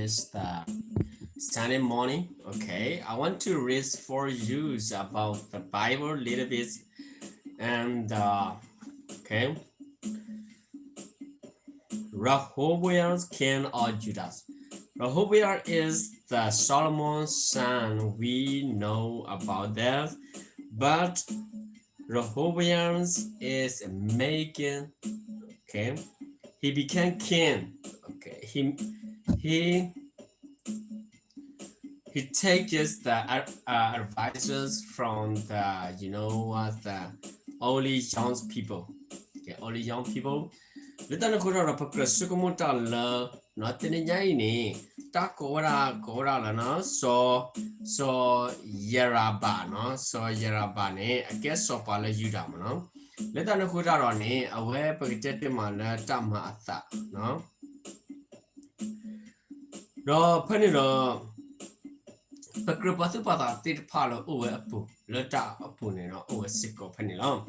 is the Sunday morning. Okay, I want to read for you about the Bible a little bit. And uh, okay, Rehoboam, king of Judah. Rehoboam is the Solomon's son. We know about that, but Rehoboam is making, okay, he became king. Okay, he he he takes the uh, uh, advices from the, you know what, the only young people. Okay, only young people. လၢတၢ်န့ၣ်အဃိဒီး ပကြၢးဆိကမိၣ်တၢ်လၢ တနံၤညါအံၤန့ၣ် တၢ်ကိးဝဲဒၣ် ကိးဝဲဒၣ်လၢ စီၤ စီၤယရဘၣ်နီၤ, စီၤယရဘၣ်န့ၣ် အကဲစီၤပၤလၢယူဒၤမ့ၢ်နီၤ. လၢတၢ်န့ၣ်အဃိတၢ်ဒီးန့ၣ် အဝဲပကတဲတ့ၢ်မးလၢတၢ်မၤအသးနီၤ. ဒီးဖဲန့ၣ်ဒီး ပကြၢးပာ်သူၣ်ပာ်သးသ့ၣ်တဖၣ်လၢအိၣ်ဝဲအပူၤ လၢတၢ်အပူၤန့ၣ်ဒီး အိၣ်ဝဲစ့ၢ်ကီးဖဲန့ၣ်လီၤ.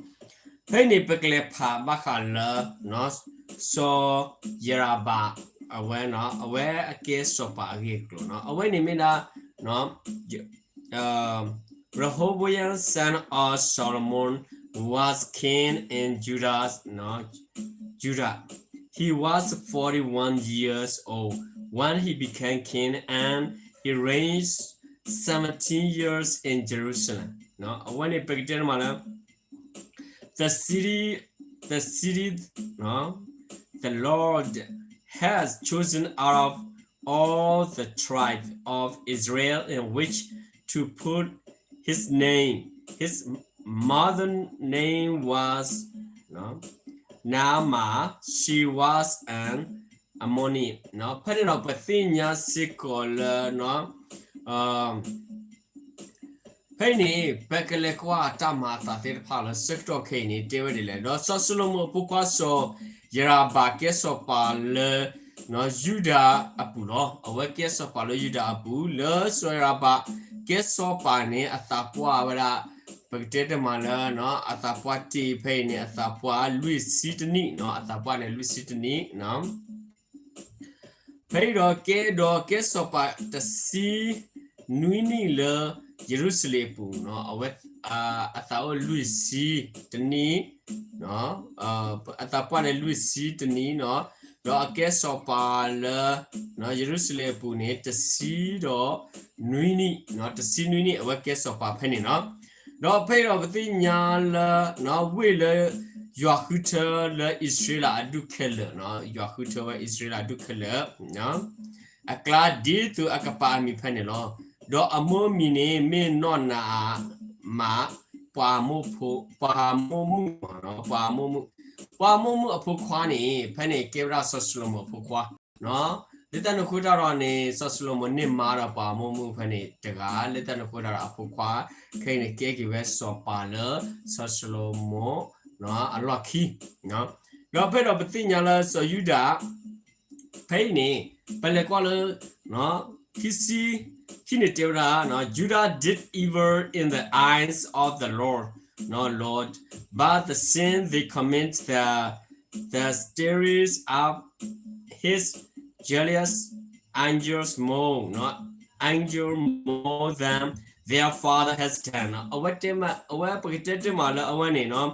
ဖဲအံၤန့ၣ် ပကလဲၤဖးဘၣ်ဃးလၢ စီၤယရဘၣ် အဝဲနီၤ, အဝဲအကဲစီၤပၤအဂ့ၢ်အကျိၤနီၤ. အဝဲန့ၣ်မ့ၢ်ဒၣ် Rehoboam, son of Solomon, was king in Judah, Judah. He was forty-one years old when he became king, and he reigned seventeen years in Jerusalem. အဝဲန့ၣ် ပကတဲတမးလၢ the city, the city, uh, the Lord has chosen out of all the tribes of Israel in which to put his name. His mother name was, uh, Naamah. She was an Ammonite. ဖဲန့ၣ်ဒီး ပသ့ၣ်ညါစ့ၢ်ကီးလၢ ဖဲအံၤန့ၣ် ပကလဲၤကွၢ်တၢ်မၤအသးသ့ၣ်တဖၣ်လၢဆၢကတီၢ်ခဲအံၤန့ၣ် တဲဝဲဒ်လဲၣ်. ဒီးစီၤၡလိၤမိၣ်အဖိခွါစီၤယရဘၣ်ကဲစီၤပၤလၢ ယူဒၤအပူၤလီၤ. အဝဲကဲစီၤပၤလၢယူဒၤအပူၤ လၢစီၤယရဘၣ်ကဲစီၤပၤန့ၣ် အသးပှၢ်ဝဲဒၣ် ပကတဲတမးလၢ အသးပှၢ်တ့ၢ်ဖဲအံၤန့ၣ် အသးပှၢ်လွံၢ်ဆံတနံၣ်နီၤ, အသးပှၢ်န့ၣ်လွံၢ်ဆံတနံၣ် ဖဲအံၤဒီးကဲဒီးကဲစီၤပၤတဆံနွံနံၣ်လၢယရူၤၡလ့ၣ်အပူၤနီၤ, အဝဲ အသးအိၣ်လွံၢ်ဆံတနံၣ်, အသးပှၢ်န့ၣ်လွံၢ်ဆံတနံၣ်နီၤ, ဒီးအကဲစီၤပၤလၢ ယရူၤၡလ့ၣ်အပူၤန့ၣ် တဆံဒီးနွံနံၣ်, တဆံနွံနံၣ် အဝဲကဲစီၤပၤဖဲန့ၣ်နီၤ. ဒီးဖဲအံၤဒီးပသ့ၣ်ညါလၢ ဝ့ၢ်လၢယွၤဃုထၢလၢအံၣ်စရ့လးအဒူၣ်ခဲလၢာ်, ယွၤဃုထၢဝဲအံၣ်စရ့လးအဒူၣ်ခဲလၢာ် အကျါ ဒ်သိးအကပာ်အမံၤဖဲန့ၣ်လီၤ. ဒီးအမိၢ်အမံၤန့ၣ်မ့ၢ်နီၢ်နၤအၤမး, ပှၤမိၢ်ဖိ, ပှၤမိၢ်မုၣ်မ့ၢ်နီၤ, ပှၤမိၢ်မုၣ်, ပှၤမိၢ်မုၣ်အဖိခွါန့ၣ် ဖဲန့ၣ်ကဲဝဲဒၣ်စီၤၡလိၤမိၣ်အဖိခွါ လၢတၢ်န့ၣ်အဃိတၢ်ဒီးန့ၣ် စီၤၡလိၤမိၣ်န့ၢ်မါဒီးပှၤမိၢ်မုၣ်ဖဲန့ၣ်တဂၤ, လၢတၢ်န့ၣ်အဃိတၢ်ဒီးအဖိခွါ ခဲအံၤန့ၣ်ကဲက့ၤဝဲစီၤပၤလၢ စီၤၡလိၤမိၣ် အလီၢ်ခံ ဒီးဖဲဒီးပသ့ၣ်ညါလၢစီၤယူဒၤ ဖဲအံၤန့ၣ် ပလဲၤကွၢ်လၢ ခံဆံခံန့ၣ်တဲဝဲဒၣ် Judah did evil in the eyes of the Lord, Lord, but the sin they commit, the, the stirrings up his jealous anger more, anger more than their father has done. အဝဲတဲမး, အဝဲပကတဲတဲမးလၢအဝဲန့ၣ်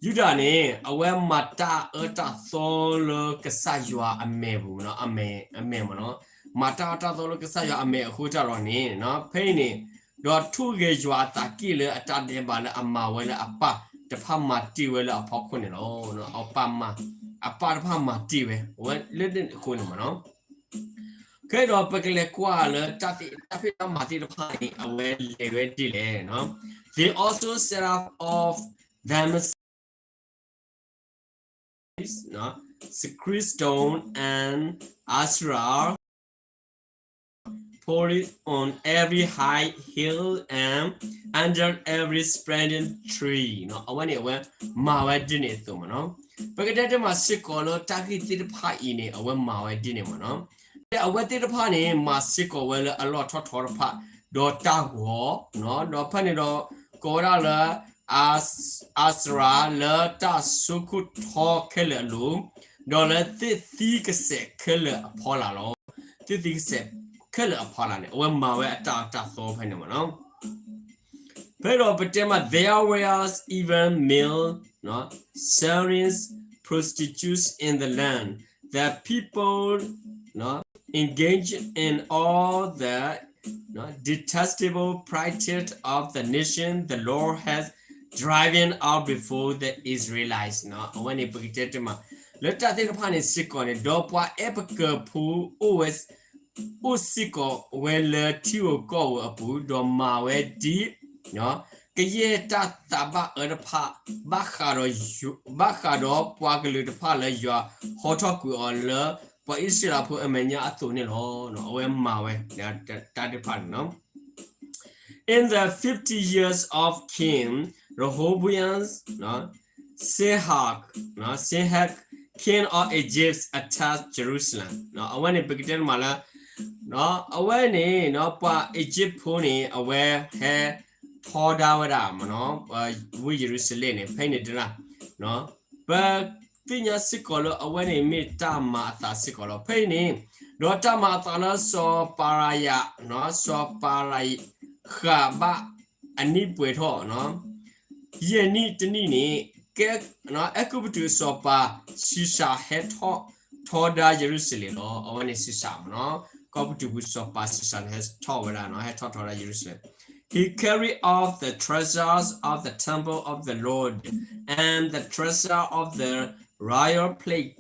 ယူဒၤန့ၣ် အဝဲမၤတၢ်အၢတၢ်သီလၢကစၢ်ယွၤအမဲာ်ပူၤ, အမဲာ်မ့ၢ်နီၤ, မၤတၢ်အၢတၢ်သီလၢကစၢ်ယွၤအမဲာ်အဃိတၢ်ဒီးန့ၣ် ဖဲအံၤန့ၣ် ဒီးထိၣ်ဂဲၤယွၤအသးက့ၣ်လၢအတၢ်ဒဲးဘးလၢအမၤဝဲလၢအပၢ်တဖၣ်မၤတ့ၢ်ဝဲလၢအဖီခိၣ်န့ၣ်လီၤ. အပၢ်မၤ, အပၢ်တဖၣ်မၤတ့ၢ်ဝဲ, အဝဲလၢန့ၣ်အဃိန့ၣ်မ့ၢ်နီၤ. ခဲအံၤဒီးပကလဲၤကွၢ်လၢတၢ်ဖံးတၢ်မၤသ့ၣ်တဖၣ်န့ၣ် အဝဲလဲၤဝဲဒ်လဲၣ်. They also set up of themselves sacred stone and Asherah pole on every high hill and under every spreading tree. အဝဲန့ၣ်အဝဲမၤဝဲဒ်န့ၣ်အသိးမ့ၢ်နီၤ. ပကတဲတဲမးစ့ၢ်ကီးလၢတၢ်ဂ့ၢ်သ့ၣ်တဖၣ်အံၤန့ၣ် အဝဲမၤဝဲဒ်န့ၣ်မ့ၢ်နီၤ. ဒီးအဝဲသ့ၣ်တဖၣ်န့ၣ် မၤစ့ၢ်ကီးဝဲလၢအလီၢ်ထီၣ်ထီတဖၣ် ဒီးတၢ်ဂီၤ, ဒီးဖဲန့ၣ်ဒီး ကိးဝဲဒၣ်လၢ အၤစရၤလၢတၢ်ဆိခိၣ်ထီခဲလၢာ်အလိၤ, ဒီးလၢသ့ၣ်သံကစဲးခဲလၢာ်အဖီလာ်လီၤ. သုသံကစဲးခဲလၢာ်အဖီလာ်န့ၣ် အဝဲမၤဝဲအတၢ်အၢတၢ်သီဖဲန့ၣ်မ့ၢ်နီၤ. ဖဲဒီးပတဲမး there was even male, you know, servants, prostitutes in the land. The people, you know, engaged in all the, you know, detestable practice of the nation the Lord has driven out before the Israelites နီၤ. အဝဲန့ၣ်ပကတဲတမး လၢတၢ်သ့ၣ်တဖၣ်န့ၣ်စ့ၢ်ကီးန့ၣ် ဒီးပှၤအဲၣ်ပကၢၤဖိအိၣ်ဝဲ အိၣ်စ့ၢ်ကီးဝဲလၢထံဧိၤကီၢ်ဧိၤအပူၤ, ဒီးမၤဝဲဒ် ကယဲၢ်တၢ်သးဘၣ်အၢတဖၣ်, ဘၣ်ဃးဒီးယွၤ, ဘၣ်ဃးဒီးပှၤကလုာ်တဖၣ်လၢယွၤဟီထီၣ်ကွံာ်အီၤလၢ ပှၤအံၣ်စရ့လးဖိအမဲာ်ညါအသိးန့ၣ်လီၤ. အဝဲမၤဝဲ တၢ်တဖၣ်န့ၣ်နီၤ. In the fifty years of King Rehoboam, Sihak, Sihak, king of Egypt, attacked Jerusalem. အဝဲန့ၣ်ပကတဲတမးလၢ အဝဲန့ၣ် ပှၤအံၣ်စရ့လးဖိန့ၣ် အဝဲဟဲထီဒါဝဲဒၣ်မ့ၢ်နီၤ ဝ့ၢ်ယရူၤၡလ့ၣ်န့ၣ် ဖဲအံၤန့ၣ်တရၣ် ပသ့ၣ်ညါစ့ၢ်ကီးလၢအဝဲန့ၣ်မ့ၢ်တၢ်မၤအသးစ့ၢ်ကီးလီၤ. ဖဲအံၤန့ၣ် ဒီးတၢ်မၤအသးလၢစီၤပၤရၤယၤ, စီၤပၤရၤဃးဘၣ်အနံၣ်ပှဲၤထီၣ် ယဲၢ်နံၣ်တနံၣ်န့ၣ် ကဲ အဲၤကူပတူးစီၤပၤၡံၣ်စၢ်ဟဲထီၣ်ထီဒါယရူၤၡလ့ၣ်လီၤ. အဝဲန့ၣ် ၡံၣ်စၢ်မ့ၢ်နီၤ ကီၢ်ပတူးပူၤစီၤပၤၡံၣ်စၢ်န့ၣ် ဟဲထီၣ်ဝဲဒၣ်နီၤ ဟဲထီၣ်ထီဒါယရူၤၡလ့ၣ် He carried off the treasures of the temple of the Lord and the treasure of the royal place,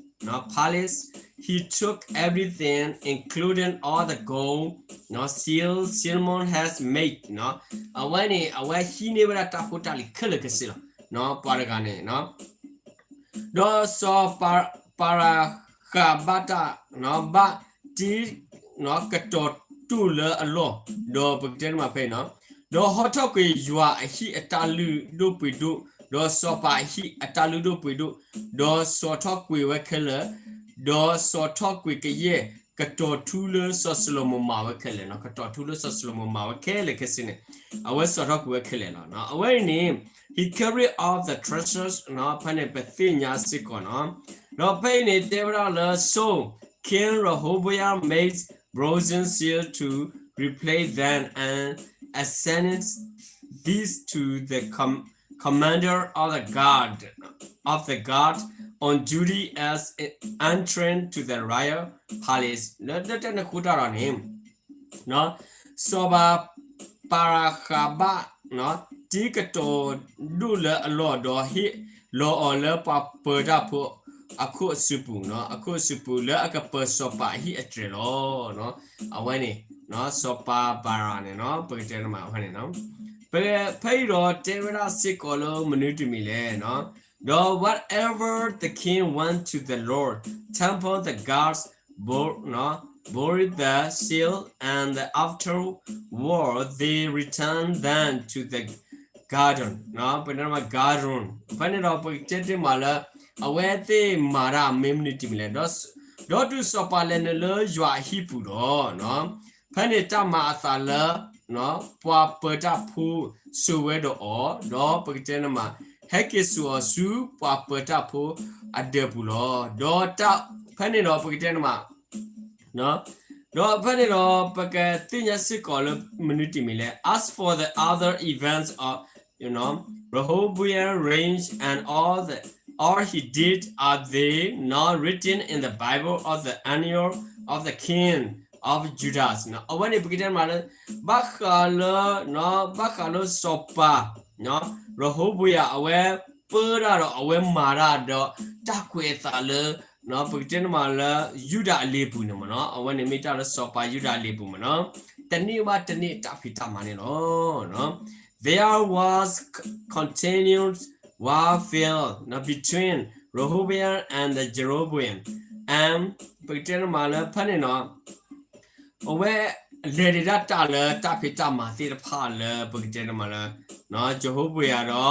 palace. He took everything, including all the gold, silver Solomon has made. အဝဲန့ၣ် အဝဲဟံးန့ၢ်ဝဲဒၣ်တၢ်ဖိတၢ်လံၤခဲလၢာ်ခဲဆ့လီၤ. ပှၤတဂၤန့ၣ် ဒီးစီၤပၤရၤဃးဘၣ်တၢ် ဘၣ်တ့ကတီၤဒိၣ်လၢအလီၢ်, ဒီးပကတဲတမးဖဲအံၤနီၤ, ဒီးဟီထီၣ်ကွံာ်ယွၤအဟံၣ်အတၢ်လုၢ်ဒိၣ်ပှ့ၤဒိၣ်, ဒီးစီၤပၤအဟံၣ်အတၢ်လုၢ်ဒိၣ်ပှ့ၤဒိၣ်, ဒီးစိာ်ထီၣ်ကွံာ်ဝဲခဲလၢာ်, ဒီးစိာ်ထီၣ်ကွံာ်ကယဲၢ်ကတီၤထူလၢစီၤၡလိၤမိၤမၤဝဲခဲလၢာ်နီၤ, ကတီၤထူလၢစီၤၡလိၤမိၤမၤဝဲခဲလၢာ်ခဲဆ့န့ၣ်, အဝဲစိာ်ထီၣ်ကွံာ်ဝဲခဲလၢာ်လီၤ. အဝဲအံၤန့ၣ် he carried off the treasures ဖဲန့ၣ်ပသ့ၣ်ညါစ့ၢ်ကီးနီၤ, ဒီးဖဲအံၤန့ၣ်တဲဝဲဒၣ်လၢ so King Rehoboam made bronze shield to replace them and assigned these to the com- commander of the guard of the guard on duty as entrance to the royal palace လၢတၢ်န့ၣ်အဃိတၢ်ဒီးန့ၣ် စီၤပၤပၤရၤဃးဘၣ် တ့ကတီၤဒိၣ်လၢအလီၢ်ဒီးဟ့ၣ်လီၤအီၤလၢပှၤပၢၤတၢ်ဖိအခိၣ်အစုပူၤ, အခိၣ်အစုပူၤလၢအကပၢၤစီၤပၤအဟံၣ်အတြဲၤလီၤ. အဝဲန့ၣ် စီၤပၤပၤရၤန့ၣ် ပကတဲတမးဖဲန့ၣ် ဖဲအံၤဒီးတဲဝဲဒၣ်စ့ၢ်ကီးလၢမနုၤတမံၤလဲၣ်, ဒီး whatever the king went to the Lord temple the guards bore, bore the shield and afterward they returned them to the garden, ပတဲတမး garden ဖဲန့ၣ်ဒီးပကတဲတမးလၢ အဝဲသ့ၣ်မၤတၢ်မ့ၢ်မနုၤတမံၤလဲၣ်, ဒီးတုၤစီၤပၤလဲၤနုာ်လၢယွၤအဟံၣ်ပူၤဒီး ဖဲန့ၣ်တၢ်မၤအသးလၢ ပှၤပၢၤတၢ်ဖိစိာ်ဝဲဒီးအီၤ, ဒီးပကတဲန့ၣ်မး ဟဲက့ၤစိာ်အီၤဆူပှၤပၢၤတၢ်ဖိအဒၢးပူၤလီၤ. ဒီးဖဲန့ၣ်ဒီးပကတဲန့ၣ်မး ဒီးဖဲန့ၣ်ဒီးပကသ့ၣ်ညါစ့ၢ်ကီးလၢမနုၤတမံၤလဲၣ်, as for the other events of Rehoboam reign and all the all he did, are they not written in the Bible of the annal of the king of Judah? အဝဲန့ၣ်ပကတဲမးလၢ ဘၣ်ဃးလၢ ဘၣ်ဃးလၢစီၤပၤ ရဟိဘိယၤ အဝဲပၢတၢ်ဒီးအဝဲမၤတၢ်ဒီး တၢ်ကွဲးအသးလၢ ပကတဲန့ၣ်မးလၢ ယူဒၤအလံာ်ပူၤန့ၣ်မ့ၢ်နီၤ, အဝဲန့ၣ်မ့ၢ်တၢ်လၢစီၤပၤယူဒၤအလံာ်ပူၤမ့ၢ်နီၤ, တနံၣ်ဘၣ်တနံၣ်တၢ်ဖံးတၢ်မၤန့ၣ်လီၤ. There was continued warfare between Rehoboam and Jeroboam, and ပကတဲန့ၣ်မးလၢဖဲန့ၣ်နီၤ အဝဲလဲၤဒံးဒၣ်တၢ်လၢတၢ်ဖံးတၢ်မၤသ့ၣ်တဖၣ်လၢ ပကတဲန့ၣ်မးလၢ ရဟိဘိယၤ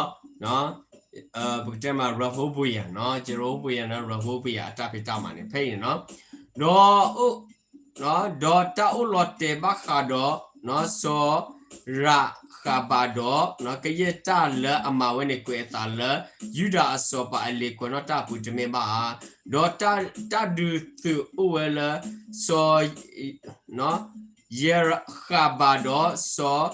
ဒီး ပကတဲမး ရဟိဘိယၤ, ရဟိဘိယၤန့ၣ် ရဟိဘိယၤအတၢ်ဖံးတၢ်မၤန့ၣ် ဖဲအံၤန့ၣ်နီၤ, ဒီး ဒီးတၢ်အိၣ်လီၤတဲာ်ဘၣ်ဃးဒီး စီၤရၤဃ ယရဃဘၤဒီး ကယဲၢ်တၢ်လၢအမၤဝဲန့ၣ် ကွဲးအသးလၢ ယူဒၤအစီၤပၤအလံာ်ကွဲးနီၣ်တၢ်အပူၤတမ့ၢ်ဘၣ်ဧါ. ဒီးတၢ်ဒုးသုးအိၣ်ဝဲလၢ စီၤ ယရဃဘၤဒီးစီၤ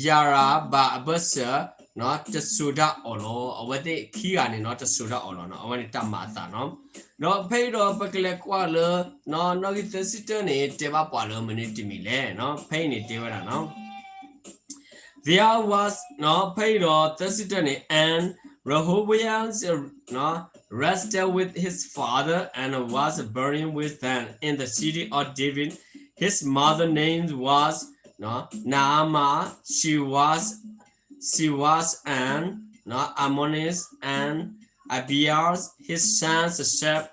ယၤရဘၤအဘၢၣ်စၢၤ တစိၤဒၣ်အီၤလီၤ. အဝဲသ့ၣ်ခံဂၤန့ၣ်နီၤ တစိၤဒၣ်အီၤလီၤနီၤ. အဝဲန့ၣ်တၢ်မၤအသးနီၤ. ဒီးဖဲအံၤဒီးပကလဲၤကွၢ်လၢ နီၣ်ဂံၢ်သၢဆံတၢန့ၣ် တဲဘၣ်ပှၤလၢမနုၤတမံၤလဲၣ်နီၤ. ဖဲအံၤန့ၣ်တဲဝဲဒၣ်နီၤ There was နီၤ ဖဲအံၤဒီးသၢဆံတၢန့ၣ် and Rehoboam rested with his father and was buried with them in the city of David. His mother name was Naamah. She was she was an Ammonite, and Abiah his son succeeded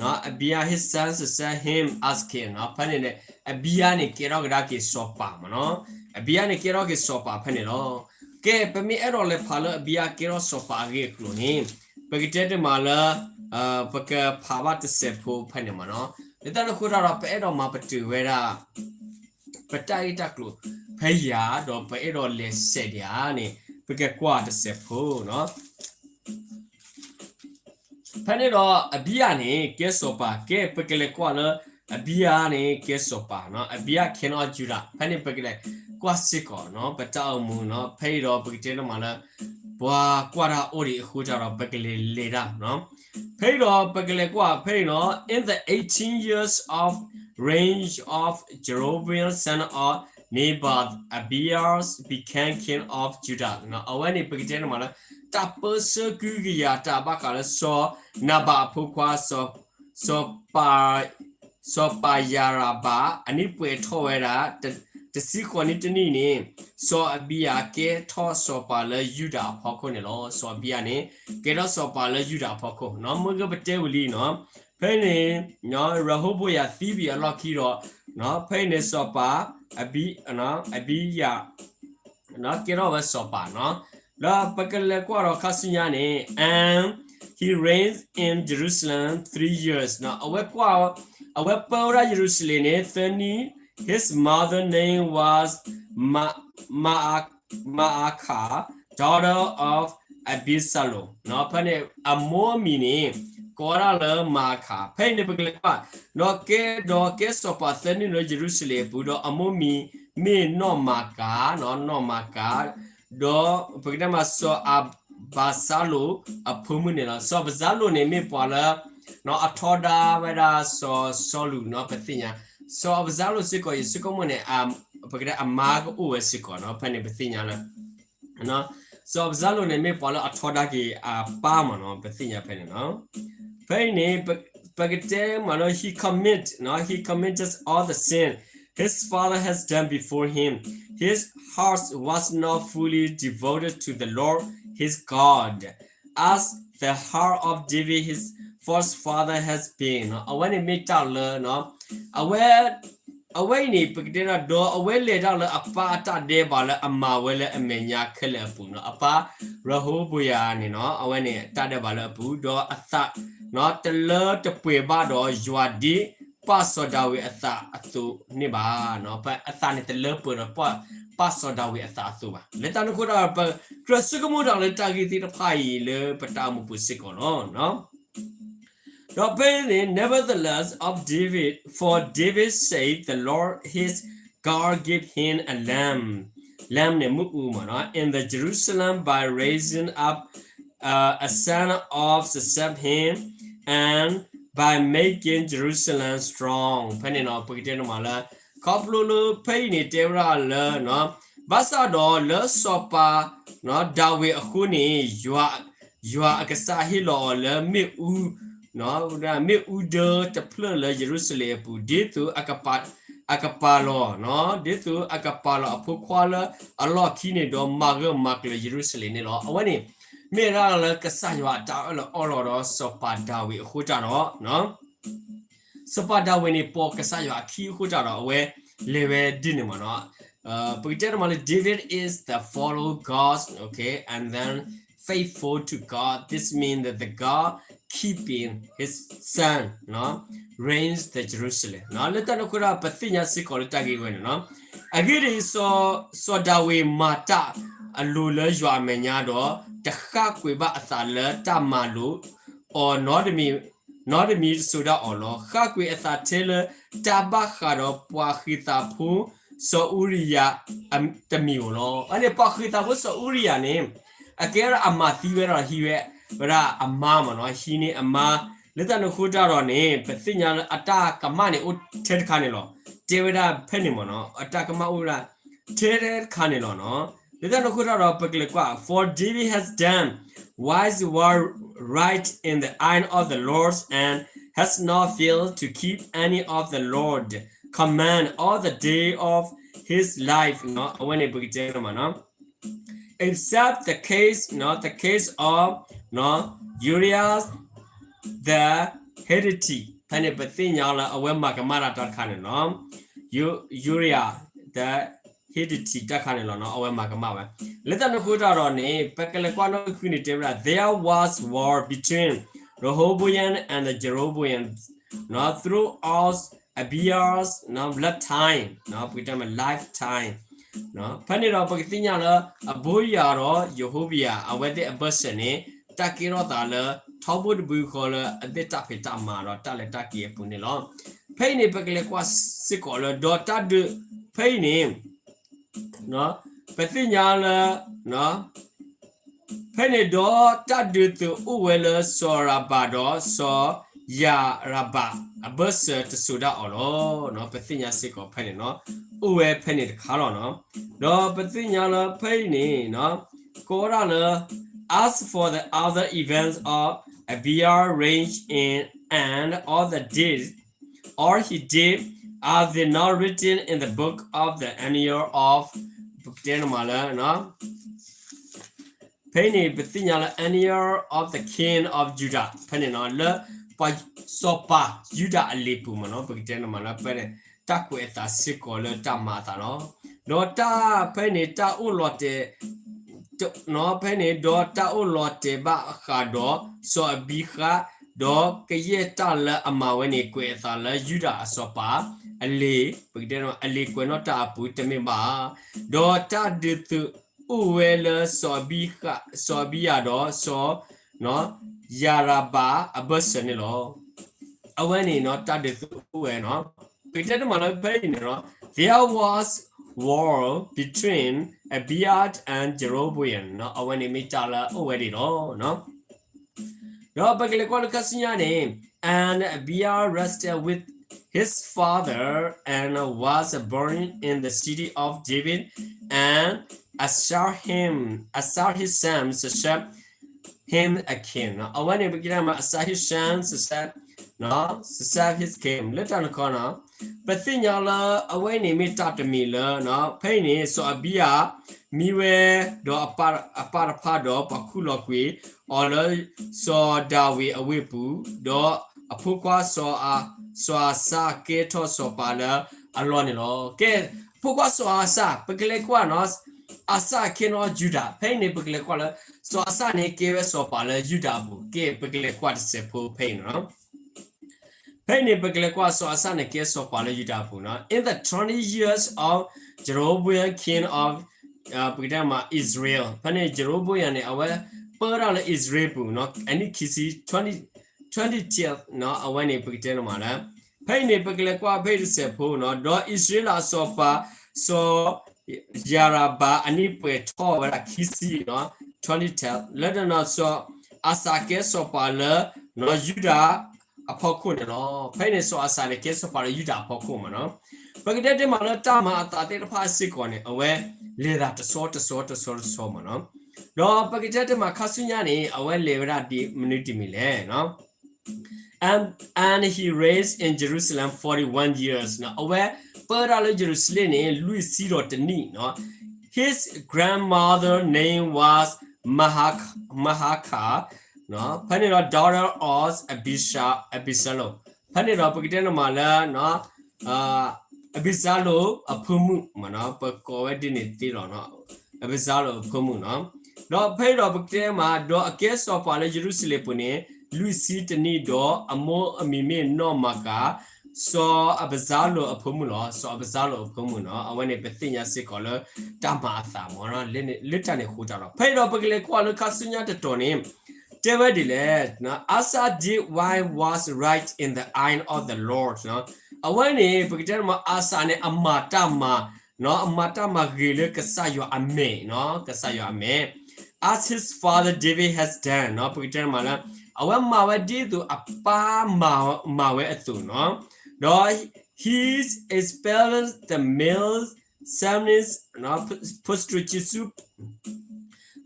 Abijah his son succeeded him as king. ဖဲန့ၣ်န့ၣ် အဘံယၤန့ၣ် ကဲထီၣ်ကဒါက့ၤစီၤပၤမ့ၢ်နီၤ. အဘံယၤန့ၣ် ကဲထီၣ်က့ၤစီၤပၤဖဲန့ၣ်လီၤ. ကဲ ပမ့ၢ်အဲၣ်ဒိးလဲၤဖးလၢအဘံယၤကဲထီၣ်စီၤပၤအဂ့ၢ်အကျိၤန့ၣ် ပကတဲတမးလၢ ပကဖးဘၣ်တစဲးဖိဖဲန့ၣ်မ့ၢ်နီၤ. လၢတၢ်န့ၣ်အဃိတၢ်ဒီး ပအဲၣ်ဒိးမၤပတုာ်ဝဲဒၣ် ပတၢ်ဂ့ၢ်တၢ်ကျိၤဖဲယၤ ဒီးပအဲၣ်ဒိးလဲၤစဲးဒံးဧါန့ၣ် ပကကွၢ်တစဲးဖိနီၤ. ဖဲန့ၣ်ဒီးအဘံယၤန့ၣ် ကဲစီၤပၤ ကဲ ပကလဲၤကွၢ်လၢ အဘံယၤန့ၣ် ကဲစီၤပၤနီၤ. အဘံယၤ king of Judah ဖဲန့ၣ် ပကလဲၤကွၢ်စ့ၢ်ကီးနီၤ ပတၢ်အိၣ်မူနီၤ. ဖဲအံၤဒီးပကတဲတမးလၢ ပှၤကွၢ်တၢ်အိၣ်ဒံးအဃိတၢ်ဒီး ပကလဲၤလဲၤတၢ်နီၤ. ဖဲအံၤဒီးပကလဲၤကွၢ်ဖဲအံၤနီၤ In the eighteen years of reign of Jeroboam son of Nebat, Abijah became king of Judah. အဝဲန့ၣ်ပကတဲတမးလၢ တၢ်ပၢဆှၢကဟုကယာ်တၢ်ဘၣ်ဃးလၢစီၤနၤဘးအဖိခွါ စီၤ စီၤပၤယၤရဘၤ အနံၣ်ပှဲၤထီၣ်ဝဲဒၣ် တဆံဃိးနံၣ်တနံၣ်န့ၣ် စီၤအဘံယၤကဲထီၣ်စီၤပၤလၢယူဒၤအဖီခိၣ်န့ၣ်လီၤ. စီၤအဘံယၤန့ၣ် ကဲထီၣ်စီၤပၤလၢယူဒၤအဖီခိၣ်နီၤ. မ့ၢ်ကပတဲဝံၤလံနီၤ. ဖဲန့ၣ် ရဟိဘိယၤသံဘံၣ်အလီၢ်ခံဒီး ဖဲအံၤန့ၣ်စီၤပၤ အဘံ အဘံယၤ ကဲထီၣ်ဝဲစီၤပၤနီၤ. ဒီးပကလဲၤကွၢ်ဒီးခါဆူညါန့ၣ် and he reigned in Jerusalem three years နီၤ. အဝဲကွၢ် အဝဲပၢဝဲဒၣ်ယရူၤၡလ့ၣ်န့ၣ် သၢနံၣ် His mother name was Ma- Maacah, daughter of Absalom နီၤ. ဖဲန့ၣ် အမိၢ်အမံၤန့ၣ် ကိးဝဲဒၣ်လၢမၤအခၤ. ဖဲအံၤန့ၣ် ပကလဲၤကွၢ် ဒီးကဲ ဒီးကဲစီၤပၤသၢနံၣ်လၢယရူၤၡလ့ၣ်အပူၤ, ဒီးအမိၢ်မံၤမ့ၢ်နီၢ်မၤကၤ, နီၢ်မၤကၤ, ဒီးပကတဲမး စီၤအးဘးစါလိာ်အဖိမုၣ်န့ၣ်လီၤ. စီၤအးဘးစါလိာ်န့ၣ်မ့ၢ်ပှၤလၢ အထီဒါဝဲဒၣ်စီၤစီလူးနီၤ ပသ့ၣ်ညါ. စီၤအးဘးစါလိာ်စ့ၢ်ကီး ယဆိကမိၣ်န့ၣ် ပကတဲအမါကအိၣ်ဝဲစ့ၢ်ကီးနီၤ ဖဲန့ၣ်ပသ့ၣ်ညါလၢ စီၤအးဘးစါလိာ်န့ၣ် မ့ၢ်ပှၤလၢအထီဒါက့ၤအပၢ်မးနီၤ ပသ့ၣ်ညါဖဲန့ၣ်နီၤ. ဖဲအံၤန့ၣ် ပကတဲမးလၢ he commit, he committed all the sin his father has done before him. His heart was not fully devoted to the Lord his God, as the heart of David his first father has been. အဝဲန့ၣ်မ့ၢ်တၢ်လၢ အဝဲ အဝဲအံၤန့ၣ် ပကတဲဒၣ် ဒီးအဝဲလဲၤတၢ်လၢအပၢ်အတၢ်ဒဲးဘးလၢအမၤဝဲလၢအမဲာ်ညါခဲလၢာ်အပူၤနီၤ. အပၢ်ရဟိဘိယၤန့ၣ်နီၤ အဝဲန့ၣ်တၢ်ဒဲးဘးလၢအပူၤ ဒီးအသး တလၢတပှဲၤဘၣ်ဒီးယွၤဒ် ပၢ်စီၤဒၤဝံးအသးအသိးန့ၣ်ဘၣ်. အသးန့ၣ်တလၢပှဲၤဒီး ပၢ်စီၤဒၤဝံးအသးအသိးဘၣ်. လၢတၢ်န့ၣ်အဃိဒီး ပကြၢးဆိကမိၣ်တၢ်လၢတၢ်ဂ့ၢ်သ့ၣ်တဖၣ်အံၤလၢပတၢ်အိၣ်မူပူၤစ့ၢ်ကီးလီၤ. ဒီးဖဲန့ၣ် nevertheless of David, for David said, the Lord his God give him a lamb. Lamb န့ၣ် မ့ၣ်အူမးနီၤ in the Jerusalem by raising up a son of Shaphan and by making Jerusalem strong. ဖဲန့ၣ်နီၤ ပကတဲန့ၣ်မးလၢ ခီဖျိလၢဖဲအံၤန့ၣ်တဲဝဲဒၣ်လၢ ဘၣ်ဆၣ်ဒီးလၢစီၤပၤ ဒၤဝံးအဃိန့ၣ် ယွၤ ယွၤအကစၢ်ဟ့ၣ်လီၤအီၤလၢမ့ၣ်အူ မ့ၣ်အူဒၢတဖျၢၣ်လၢယရူၤၡလ့ၣ်အပူၤ ဒ်သိးအကပာ်လီၤ ဒ်သိးအကပာ်လီၤအဖိခွါလၢအလီၢ်ခံန့ၣ် ဒီးမၤဂၢၢ်မၤကျၢၤယရူၤၡလ့ၣ်န့ၣ်လီၤ. အဝဲန့ၣ် မ့ၢ်ဝဲဒၣ်လၢကစၢ်ယွၤအတၢ်အၢၣ်လီၤအီလီၤဒီးစီၤပၤဒၤဝံးအဃိတၢ်ဒီး စီၤပၤဒၤဝံးန့ၣ် ပိာ်ကစၢ်ယွၤအခံအဃိတၢ်ဒီး အဝဲလဲၤဝဲဒ်န့ၣ်မးနီၤ. ပကတဲတမးလၢ David is the follow God, okay, and then follow faithful to God. This means that the God keeping his son, နော်, reigns the Jerusalem, နော်. လၢတၢ်န့ၣ်အဃိဒီး ပသ့ၣ်ညါစ့ၢ်ကီးလၢတၢ်ဂ့ၢ်ဝဲန့ၣ်, နော်. အဂ့ၢ်ဒ်အံၤ, စီၤဒၤဝံးမၤတၢ်အလိၤလၢယွၤအမဲာ်ညါဒီး တဃၣ်ကွံာ်ဘၣ်အသးလၢတၢ်မၤလိာ်အီၤ နီတမံၤတစိၤဒၣ်အီၤလီၤ. ဃၣ်ကွံာ်အသးထဲလၢတၢ်ဘၣ်ဃးဒီးပှၤဃံးသးဖိစီၤအူရံယၤတမံၤဧိၤလီၤ. အန့ၣ် ပှၤဃံးသးဖိစီၤအူရံယၤန့ၣ် အကဲဝဲဒၣ်အမၤသံဝဲဒီးဟံးဝဲ, ဝဲဒၣ်အမါမ့ၢ်နီၤ, ဟံးန့ၢ်အမါ. လၢတၢ်န့ၣ်အဃိတၢ်ဒီးန့ၣ် ပသ့ၣ်ညါလၢအတၢ်ကမၣ်န့ၣ်အိၣ်ထဲတခါန့ၣ်လီၤ. တဲဝဲဒၣ်ဖဲန့ၣ်မ့ၢ်နီၤ, အတၢ်ကမၣ်အိၣ်ဝဲဒၣ်ထဲတခါန့ၣ်လီၤနီၤ. လၢတၢ်န့ၣ်အဃိတၢ်ဒီး ပကလဲၤကွၢ်, For David has done what is right in the eyes of the Lord and has not failed to keep any of the Lord's command all the day of his life, အဝဲန့ၣ်ပကတဲမ့ၢ်နီၤ, except the case, နော်, the case of, နော်, Uriah the Hittite. ဖဲန့ၣ်ပသ့ၣ်ညါလၢအဝဲမၤကမၣ်တၢ်တခါန့ၣ်လီၤ. Uriah the Hittite တၢ်တခါန့ၣ်လီၤ, အဝဲမၤကမၣ်ဝဲ. လၢတၢ်န့ၣ်အဃိတၢ်ဒီးန့ၣ် ပကလဲၤကွၢ်နီၣ်ဂံၢ်ဃုန့ၣ် တဲဝဲဒၣ်, There was war between Rehoboam and Jeroboam, နော်, throughout Abijah's, နော်, blood time, နော်, ပကတဲမ့ၢ် lifetime. ဖဲန့ၣ်ဒီးပကသ့ၣ်ညါလၢ အဘိယၤဒီးယဟိဘိယၤ အဝဲသ့ၣ်အဘၢၣ်စၢၤန့ၣ် တၢ်ကဲထီၣ်သးလၢ ထီဘိတဘိဃီလၢအသ့ၣ်တၢ်ဖံးတၢ်မၤဒီးတၢ်လဲၤတၢ်က့ၤအပူၤန့ၣ်လီၤ. ဖဲအံၤန့ၣ် ပကလဲၤကွၢ်စ့ၢ်ကီးလၢ ဒီးတၢ်ဒုး, ဖဲအံၤန့ၣ် ပသ့ၣ်ညါလၢ ဖဲန့ၣ်ဒီးတၢ်ဒုးသုးအိၣ်ဝဲလၢ စီၤရၤဘၤဒီးစီၤယၤရဘၤအဘၢၣ်စၢၤတစိၤဒၣ်အီၤလီၤ. ပသ့ၣ်ညါစ့ၢ်ကီးဖဲန့ၣ်နီၤ, အိၣ်ဝဲဖဲန့ၣ်တခါလီၤနီၤ. ဒီးပသ့ၣ်ညါလၢဖဲအံၤန့ၣ် ကိးဝဲဒၣ်လၢ As for the other events of Abijah's reign in and all the deeds all he did, are they not written in the book of the annals of, ပကတဲန့ၣ်မးလၢ ဖဲအံၤန့ၣ် ပသ့ၣ်ညါလၢ annals of the king of Judah ဖဲန့ၣ်နီၤ လၢ ပှၤစီၤပၤယူဒၤအလံာ်ပူၤမ့ၢ်နီၤ, ပကတဲန့ၣ်မးလၢဖဲန့ၣ် တၢ်ကွဲးအသးစ့ၢ်ကီးလၢတၢ်မၤအသးလီၤ. ဒီးတၢ်ဖဲန့ၣ် တၢ်အိၣ်လီၤတဲာ် ဖဲန့ၣ် ဒီးတၢ်အိၣ်လီၤတဲာ်ဘၣ်ဃးဒီးစီၤအဘံဃး, ဒီးကယဲၢ်တၢ်လၢအမၤဝဲန့ၣ် ကွဲးအသးလၢယူဒၤအစီၤပၤအလံာ်, ပကတဲ အလံာ်ကွဲးနီၣ်တၢ်အပူၤတမ့ၢ်ဘၣ်ဧါ. ဒီးတၢ်ဒုးသုးအိၣ်ဝဲလၢ စီၤအဘံယၤဒီးစီၤ ယၤရဘၤအဘၢၣ်စၢၤန့ၣ်လီၤ. အဝဲန့ၣ်နီၤ တၢ်ဒုးသုးအိၣ်ဝဲနီၤ, ပကတဲတမးလၢဖဲအံၤန့ၣ်နီၤ, There was war between Abijah and Jeroboam နီၤ, အဝဲန့ၣ်မ့ၢ်တၢ်လၢအိၣ်ဝဲဒၣ်လီၤ. ဒီးပကလဲၤကွၢ်လၢခါဆူညါန့ၣ်, And Abijah rested with his father and was buried in the city of David, and Asa him, Asa his son succeeded him as king နီၤ, အဝဲန့ၣ် ပကတဲမး Asa his son succeeded, succeeded his king လၢတၢ်န့ၣ်ခီနီၤ, ပသ့ၣ်ညါလၢအဝဲန့ၣ်မ့ၢ်တၢ်တမံၤလၢ ဖဲအံၤန့ၣ် စီၤအဘံယၤ မံဝဲ ဒီးအပၢ်တဖၣ်ဒီးပှၤခူၣ်လီၤကွံာ်အီၤလၢ စီၤဒၤဝံးအဝ့ၢ်ပူၤ, ဒီးအဖိခွါ စီၤအၤစၢ်ကဲထီၣ်စီၤပၤလၢအလီၢ်န့ၣ်လီၤ. ကဲ, အဖိခွါစီၤအၤစၢ် ပကလဲၤကွၢ်နီၤ, အၤစၢ် king of Judah ဖဲအံၤန့ၣ် ပကလဲၤကွၢ်လၢ စီၤအၤစၢ်န့ၣ် ကဲဝဲစီၤပၤလၢယူဒၤအပူၤ, ကဲ ပကလဲၤကွၢ်တစဲးဖိဖဲအံၤန့ၣ်နီၤ. ဖဲအံၤန့ၣ် ပကလဲၤကွၢ်စီၤအၤစၢ်န့ၣ် ကဲစီၤပၤလၢယူဒၤအပူၤနီၤ. In the twenty years of Jeroboam king of, ပကတဲမး Israel ဖဲန့ၣ် ယရူၤဘိယၤန့ၣ် အဝဲပၢတၢ်လၢအံၣ်စရ့လးပူၤနီၤ, အနံၣ်ခံဆံ twenty, twenty years နီၤ, အဝဲန့ၣ် ပကတဲန့ၣ်မးလၢ ဖဲအံၤန့ၣ် ပကလဲၤကွၢ်ဖဲအံၤတစဲးဖိနီၤ, ဒီးအံၣ်စရ့လးအစီၤပၤ စီၤယၤရဘၤ အနံၣ်ပှဲၤထီၣ်ဝဲဒၣ်ခံဆံနီၤ, twenty years လၢတနီၤ စီၤအၤစၢ်ကဲစီၤပၤလၢ ယူဒၤအဖီခိၣ်န့ၣ်လီၤ. ဖဲအံၤန့ၣ် စီၤအၤစၢ်န့ၣ် ကဲစီၤပၤလၢယူဒၤအဖီခိၣ်မးနီၤ. ပကတဲတမးလၢတၢ်မၤအသးသ့ၣ်တဖၣ်စ့ၢ်ကီးန့ၣ် အဝဲလဲၤသးတဆီတဆီတဆီတဆီမးနီၤ. ဒီးပကတဲတမးခါဆူညါန့ၣ် အဝဲလဲၤဝဲဒၣ်ဒ်မနုၤတမံၤလဲၣ်နီၤ. And, and he reigned in Jerusalem forty-one years နီၤ, အဝဲပၢတၢ်လၢယရူၤၡလ့ၣ်န့ၣ် လွံၢ်ဆံဒီးတနံၣ်နီၤ. His grandmother name was Maacah, ဖဲန့ၣ်ဒီး daughter of Abishai, Absalom, ဖဲန့ၣ်ဒီးပကတဲန့ၣ်မးလၢ အဘံစါလိၣ်အဖိမုၣ်မးနီၤ, ပကိးဝဲဒ်န့ၣ်သ့လီၤနီၤ, အဘံစါလိၣ်အဖိမုၣ်နီၤ. ဒီးဖဲအံၤဒီးပကတဲမး ဒီးအကဲစီၤပၤလၢယရူၤၡလ့ၣ်ပူၤန့ၣ် လွံၢ်ဆံတနံၣ်ဒီး အမိၢ်အမံၤမ့ၢ်နီၢ်မၤကၤ, စီၤအးဘၡါလိၣ်အဖိမုၣ်လီၤ. စီၤအးဘၡါလိၣ်အဖိမုၣ်နီၤ အဝဲန့ၣ်ပသ့ၣ်ညါစ့ၢ်ကီးလၢတၢ်မၤအသးမ့ၢ်နီၤ လၢတၢ်န့ၣ်ဃိတၢ်လီၤ. ဖဲအံၤဒီးပကလဲၤကွၢ်လၢခါဆူညါတတီၤန့ၣ် တဲဝဲဒ်လဲၣ်, Asa did what was right in the eye of the Lord. အဝဲန့ၣ် ပကတဲမး အၤစၤန့ၣ် အမၤတၢ်မၤ အမၤတၢ်မၤဂ့ၤလၢကစၢ်ယွၤအမဲာ်နီၤ ကစၢ်ယွၤအမဲာ် as his father David has done နီၤ ပကတဲမးလၢ အဝဲမၤဝဲဒ်သိးအပၢ်မၤဝဲအသိးနီၤ ဒီး he expelled the male servants, prostitutes,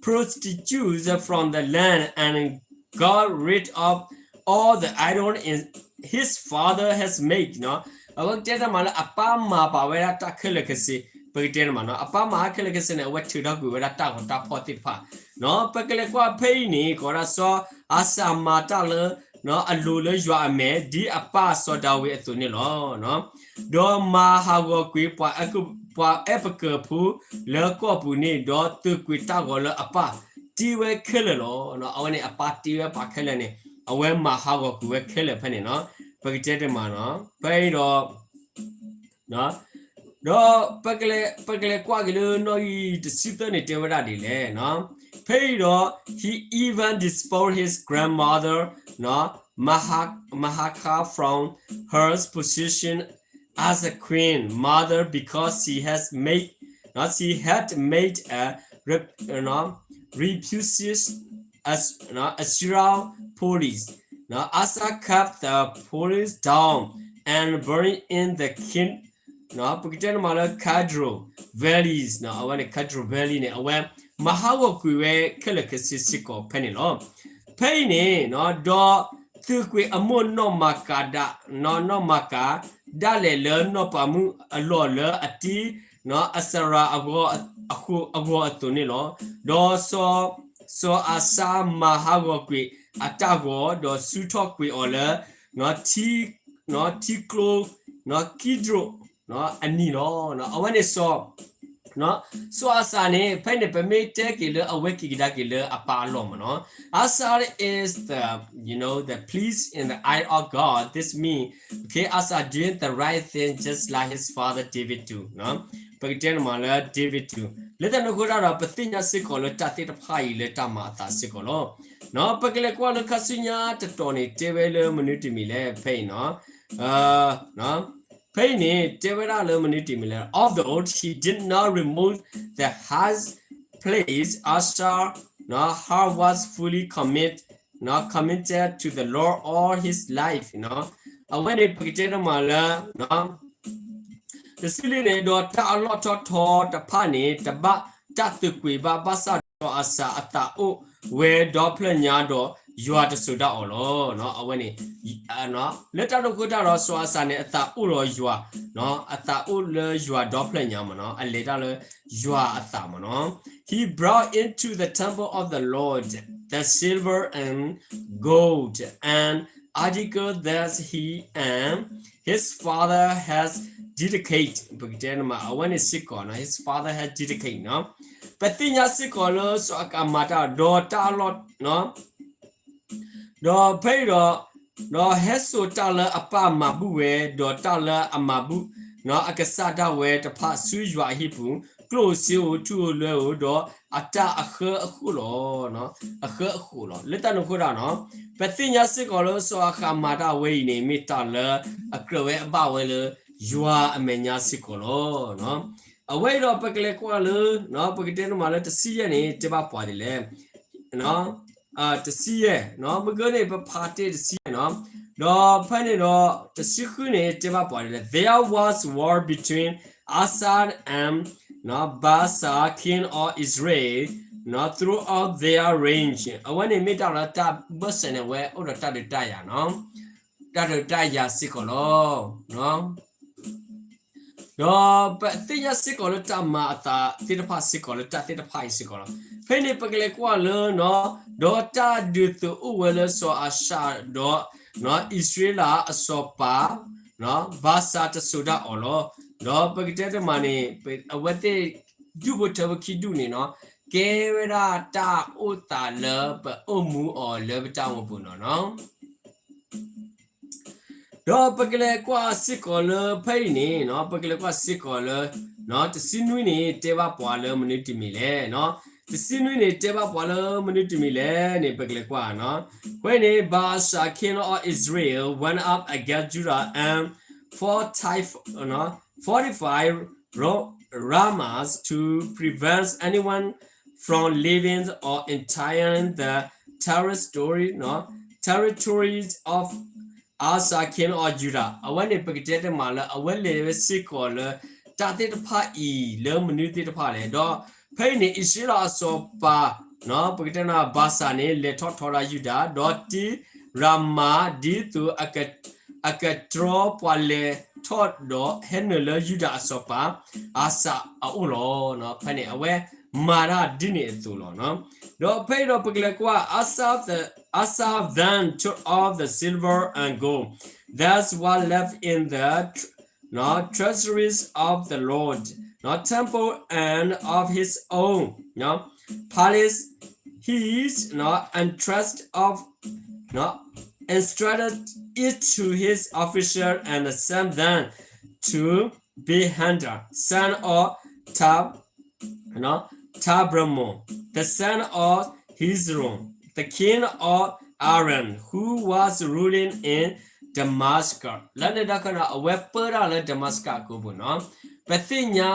prostitutes from the land and got rid of all the idols in his father has made နီၤ အဝဲကတဲတၢ်မးလၢအပၢ်မၤပာ်ဝဲဒၣ်တၢ်ခဲလၢာ်ခဲဆ့ ပကတဲတၢ်မးနီၤ အပၢ်မၤခဲလၢာ်ခဲဆ့န့ၣ် အဝဲထုးထီၣ်ကွံာ်ဝဲဒၣ်တၢ်ဂီၤတၢ်ဖီၣ်သ့ၣ်တဖၣ်နီၤ ပကလဲၤကွၢ်ဖဲအံၤန့ၣ် ကီးဒၣ်စီၤအၤစၤမၤတၢ်လၢ အလိၤလၢယွၤအမဲာ် ဒ်အပၢ်စီၤဒၤဝံးအသိးန့ၣ်လီၤ. ဒီးမၤဟးဂီၤကွံာ် ပှၤအဲၣ်ပကၢၢ်ဖိလၢကီၢ်ပူၤန့ၣ် ဒီးသုးကွံာ်တၢ်ဂီၤလၢအပၢ်တ့ဝဲခဲလၢာ်လီၤ. အဝဲန့ၣ်အပၢ်တ့ဝဲပှၤခဲလၢာ်န့ၣ် အဝဲမၤဟးဂီၤကွံာ်ဝဲခဲလၢာ်ဖဲန့ၣ်နီၤ ပကတဲတၢ်မးနီၤ ဖဲအံၤဒီး ဒီးပကလဲၤကွၢ်က့ၤလၢနီၣ်ဂံၢ်တဆံသၢန့ၣ် တဲဝဲဒၣ်ဒ်လဲၣ်နီၤ ဖဲအံၤဒီး he even disposed his grandmother နီၤ Maacah from her position as a queen mother because she has made, she had made a repudiation as Asherah police. Asa cut the police down and buried in the king ပကတဲနမးလၢ Kidron Valley အဝဲန့ၣ် Kidron Valley န့ၣ် အဝဲမၤဟးဂီၤကွံာ်ဝဲခဲလၢာ်ခဲဆ့စ့ၢ်ကီးဖဲန့ၣ်လီၤ. ဖဲအံၤန့ၣ် ဒီးသုးကွံာ်အမိၢ်နီၢ်မၤကၤဒၣ် နီၢ်မၤကၤ ဒၣ်လဲာ်လၢနီၢ်ပၤမုၣ်အလီၢ်လၢအတ့ အစရၤအဂီၢ်အသိးန့ၣ်လီၤ. ဒီး စီၤအၤစါမၤဟးဂီၤကွံာ်အတၢ်ဂီၤ ဒီးစုထီၣ်ကွံာ်အီၤလၢ ထံကျိ ကံဒြိၣ်အနံၤလီၤ. အဝဲန့ၣ် စီၤအၤစါန့ၣ် ဖဲန့ၣ် ပမ့ၢ်တဲက့ၤလၢအဝဲက့ၤကဒါက့ၤလၢအပၢ်အလီၢ်မ့ၢ်နီၤ Asa is the, you know, the pleased in the eye of God. This mean, okay, Asa doing the right thing just like his father David do. ပကတဲနမးလၢ David do လၢတၢ်န့ၣ်အဃိတၢ်ဒီး ပသ့ၣ်ညါစ့ၢ်ကီးလၢတၢ်သ့ၣ်တဖၣ်အံၤလၢတၢ်မၤအသးစ့ၢ်ကီးလီၤ. ပကလဲၤကွၢ်လၢခါဆူညါတတီၤန့ၣ် တဲဝဲလၢမနုၤတမံၤလဲၣ် ဖဲအံၤနီၤ ဖဲအံၤန့ၣ် တဲဝဲဒၣ်လၢမနုၤတမံၤလဲၣ် Although he did not remove the high place, Asa heart was fully commit, committed to the Lord all his life. အဝဲန့ၣ်ပကတဲတမးလၢ တဆံလွံၢ်န့ၣ် ဒီးတၢ်အလီၢ်ထီၣ်ထီတဖၣ်န့ၣ် တဘၣ်တၢ်သုးကွံာ်ဘၣ် ဘၣ်ဆၣ်ဒီးစီၤအၤစၤအသးအိၣ်ဝဲဒီဖျၢၣ်ညါဒီးယွၤတစိၤဒၣ်အီၤလီၤ. အဝဲန့ၣ် လၢတၢ်ဒိၣ်ခိၣ်တၢ်ဒီးစီၤအၤစၤန့ၣ် အသးအိၣ်ဒီးယွၤ အသးအိၣ်လၢယွၤဒီဖျၢၣ်ညါမ့ၢ်နီၤ အလဲၤတၢ်လၢယွၤအသးမ့ၢ်နီၤ He brought into the temple of the Lord the silver and gold and article that he and his father has dedicated ပကတဲနမး အဝဲန့ၣ်စ့ၢ်ကီးနီၤ his father has dedicated နီၤ ပသ့ၣ်ညါစ့ၢ်ကီးလၢစီၤအၤစၤမၤတၢ်ဒီးတၢ်အလီၢ် ဒီးဖဲအံၤဒီး ဒီးဟဲစိာ်တၢ်လၢအပၢ်မၤဘူၣ်ဝဲ ဒီးတၢ်လၢအမၤဘူၣ် အကစၢ်ဒၣ်ဝဲတဖၣ်ဆူယွၤအဟံၣ်ပူၤ ကျိၣ်ဧိၤစ့ဧိၤ ထူဧိၤလွဲဧိၤ ဒီးအတၢ်အဃၢအဃိၣ်လီၤ. အဃၢအဃိၣ်လီၤ. လၢတၢ်န့ၣ်အဃိတၢ်နီၤ ပသ့ၣ်ညါစ့ၢ်ကီးလၢစီၤအၤစၤမၤတၢ်ဝဲအံၤန့ၣ် မ့ၢ်တၢ်လၢအကြၢးဝဲအဘၣ်ဝဲလၢ ယွၤအမဲာ်ညါစ့ၢ်ကီးလီၤ. အဝဲအံၤဒီးပကလဲၤကွၢ်လၢ ပကတဲနမးလၢတဆံယဲၢ်န့ၣ် တဲဘၣ်ပှၤဒ်လဲၣ် တဆံယဲၢ် မ့ၢ်ဂ့ၤန့ၣ် ပဖးတ့ၢ်တဆံယဲၢ်နီၤ ဒီးဖဲန့ၣ်ဒီး တဆံဃုန့ၣ် တဲဘၣ်ပှၤဒ်လဲၣ် There was war between Asa and Baasha, king of Israel, throughout their reign. အဝဲန့ၣ်မ့ၢ်တၢ်လၢတၢ်ဘၢၣ်စၢၤန့ၣ် အဝဲအိၣ်ဒီးတၢ်ဒုးတၢ်ယၤနီၤ တၢ်ဒုးတၢ်ယၤစ့ၢ်ကီးလီၤ. ဒီးပသ့ၣ်ညါစ့ၢ်ကီးလၢတၢ်မၤအသးသ့ၣ်တဖၣ်စ့ၢ်ကီးလၢတၢ်သ့ၣ်တဖၣ်အံၤစ့ၢ်ကီးလီၤ. ဖဲန့ၣ်ပကလဲၤကွၢ်လၢနီၤ ဒီးတၢ်ဒုးသုးအိၣ်ဝဲလၢစီၤအၤစၤဒီး အံၣ်စရ့လးအစီၤပၤ ဘၣ်ဆၣ်တစိၤဒၣ်အီၤလီၤ. ဒီးပကတဲတမးန့ၣ် အဝဲသ့ၣ်ဒူၣ်ဖိထၢဖိခံဒူၣ်န့ၣ်နီၤ ကဲဝဲဒၣ်တၢ်အိၣ်သးလၢပအိၣ်မူအီၤလၢပတၢ်အိၣ်မူပူၤနီၤနီၤ. ဒီးပကလဲၤကွၢ်စ့ၢ်ကီးလၢဖဲအံၤန့ၣ်နီၤ, ပကလဲၤကွၢ်စ့ၢ်ကီးလၢ တဆံနွံန့ၣ် တဲဘၣ်ပှၤလၢမနုၤတမံၤလဲၣ်နီၤ, တဆံနွံန့ၣ် တဲဘၣ်ပှၤလၢမနုၤတမံၤလဲၣ်န့ၣ် ပကလဲၤကွၢ်နီၤ. အဝဲန့ၣ် Baasha, king of Israel, went up against Judah and fortified, fortified Ro-, Ramah to prevent anyone from leaving or entering the territory, နော်, territories of Asa, king of Judah. အဝဲန့ၣ် ပကတဲတမးလၢ အဝဲလဲၤဝဲစ့ၢ်ကီးလၢ တၢ်သ့ၣ်တဖၣ်အံၤ လၢမနုၤသ့ၣ်တဖၣ်လဲၣ်. ဒီးဖဲအံၤန့ၣ် အံၣ်စရ့လးအစီၤပၤ, နော်, ပကတဲတမး ဘၤစၢ်န့ၣ် လဲၤထီၣ်ထီဒါယူဒၤ, ဒီးတ့ရၤမၤ ဒ်သိးအက အကတြီပှၤလဲၤထီၣ်ဒီးဟဲနုာ်လၢယူဒၤအစီၤပၤ အၤစၤအအိၣ်လီၤ. ဖဲန့ၣ် အဝဲမၤတၢ်ဒ်န့ၣ်အသိးလီၤ. ဒီးဖဲအံၤဒီးပကလဲၤကွၢ် Asa the, Asa then took all the silver and gold that was left in the tr-, နော်, treasuries of the Lord, နော်, temple and of his own, နော်, palace, his, နော်, entrusted of, နော်, entrusted it to his official and sent them to Benhadad, son of Tab-, နော်, Tabrimon, the son of Hezron, the king of Aram, who was ruling in Damascus. လၢန့ၣ်တခီနီၤ အဝဲပၢတၢ်လၢ Damascus အကိပူၤနီၤ. ပသ့ၣ်ညါ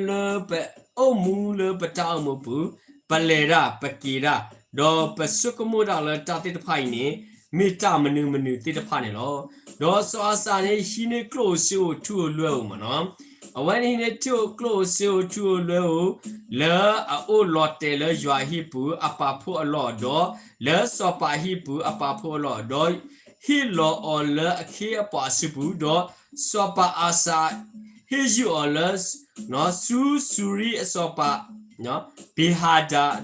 လၢပအိၣ်မူလၢပတၢ်အိၣ်မူပူၤ, ပလဲၤတၢ်, ပက့ၤတၢ်, ဒီးပဆိကမိၣ်တၢ်လၢတၢ်သ့ၣ်တဖၣ်အံၤန့ၣ် မ့ၢ်တၢ်မနုၤမနုၤသ့ၣ်တဖၣ်န့ၣ်လီၤ. ဒီးစီၤအၤစၤန့ၣ် ဟံးန့ၢ်ကျိၣ်ဧိၤစ့ဧိၤထူဧိၤလွဲဧိၤမ့ၢ်နီၤ. အဝဲန့ၣ်ဟံးန့ၢ်ထူ ကျိၣ်ဧိၤစ့ဧိၤထူဧိၤလွဲဧိၤ လၢအအိၣ်လီၤတဲာ်လၢယွၤအဟံၣ်ပူၤအပာ်ဖှိၣ်အလီၢ်, ဒီးလၢစီၤပၤအဟံၣ်ပူၤအပာ်ဖှိၣ်အလီၢ်, ဒီးဟ့ၣ်လီၤအီၤလၢအခ့အပှၤအစုပူၤ, ဒီးစီၤပၤအၤစၤ ဟ့ၣ်ယုၢ်အီၤလၢ ဆူစူၤရံအစီၤပၤ ဘ့ၤဟၤဒၤ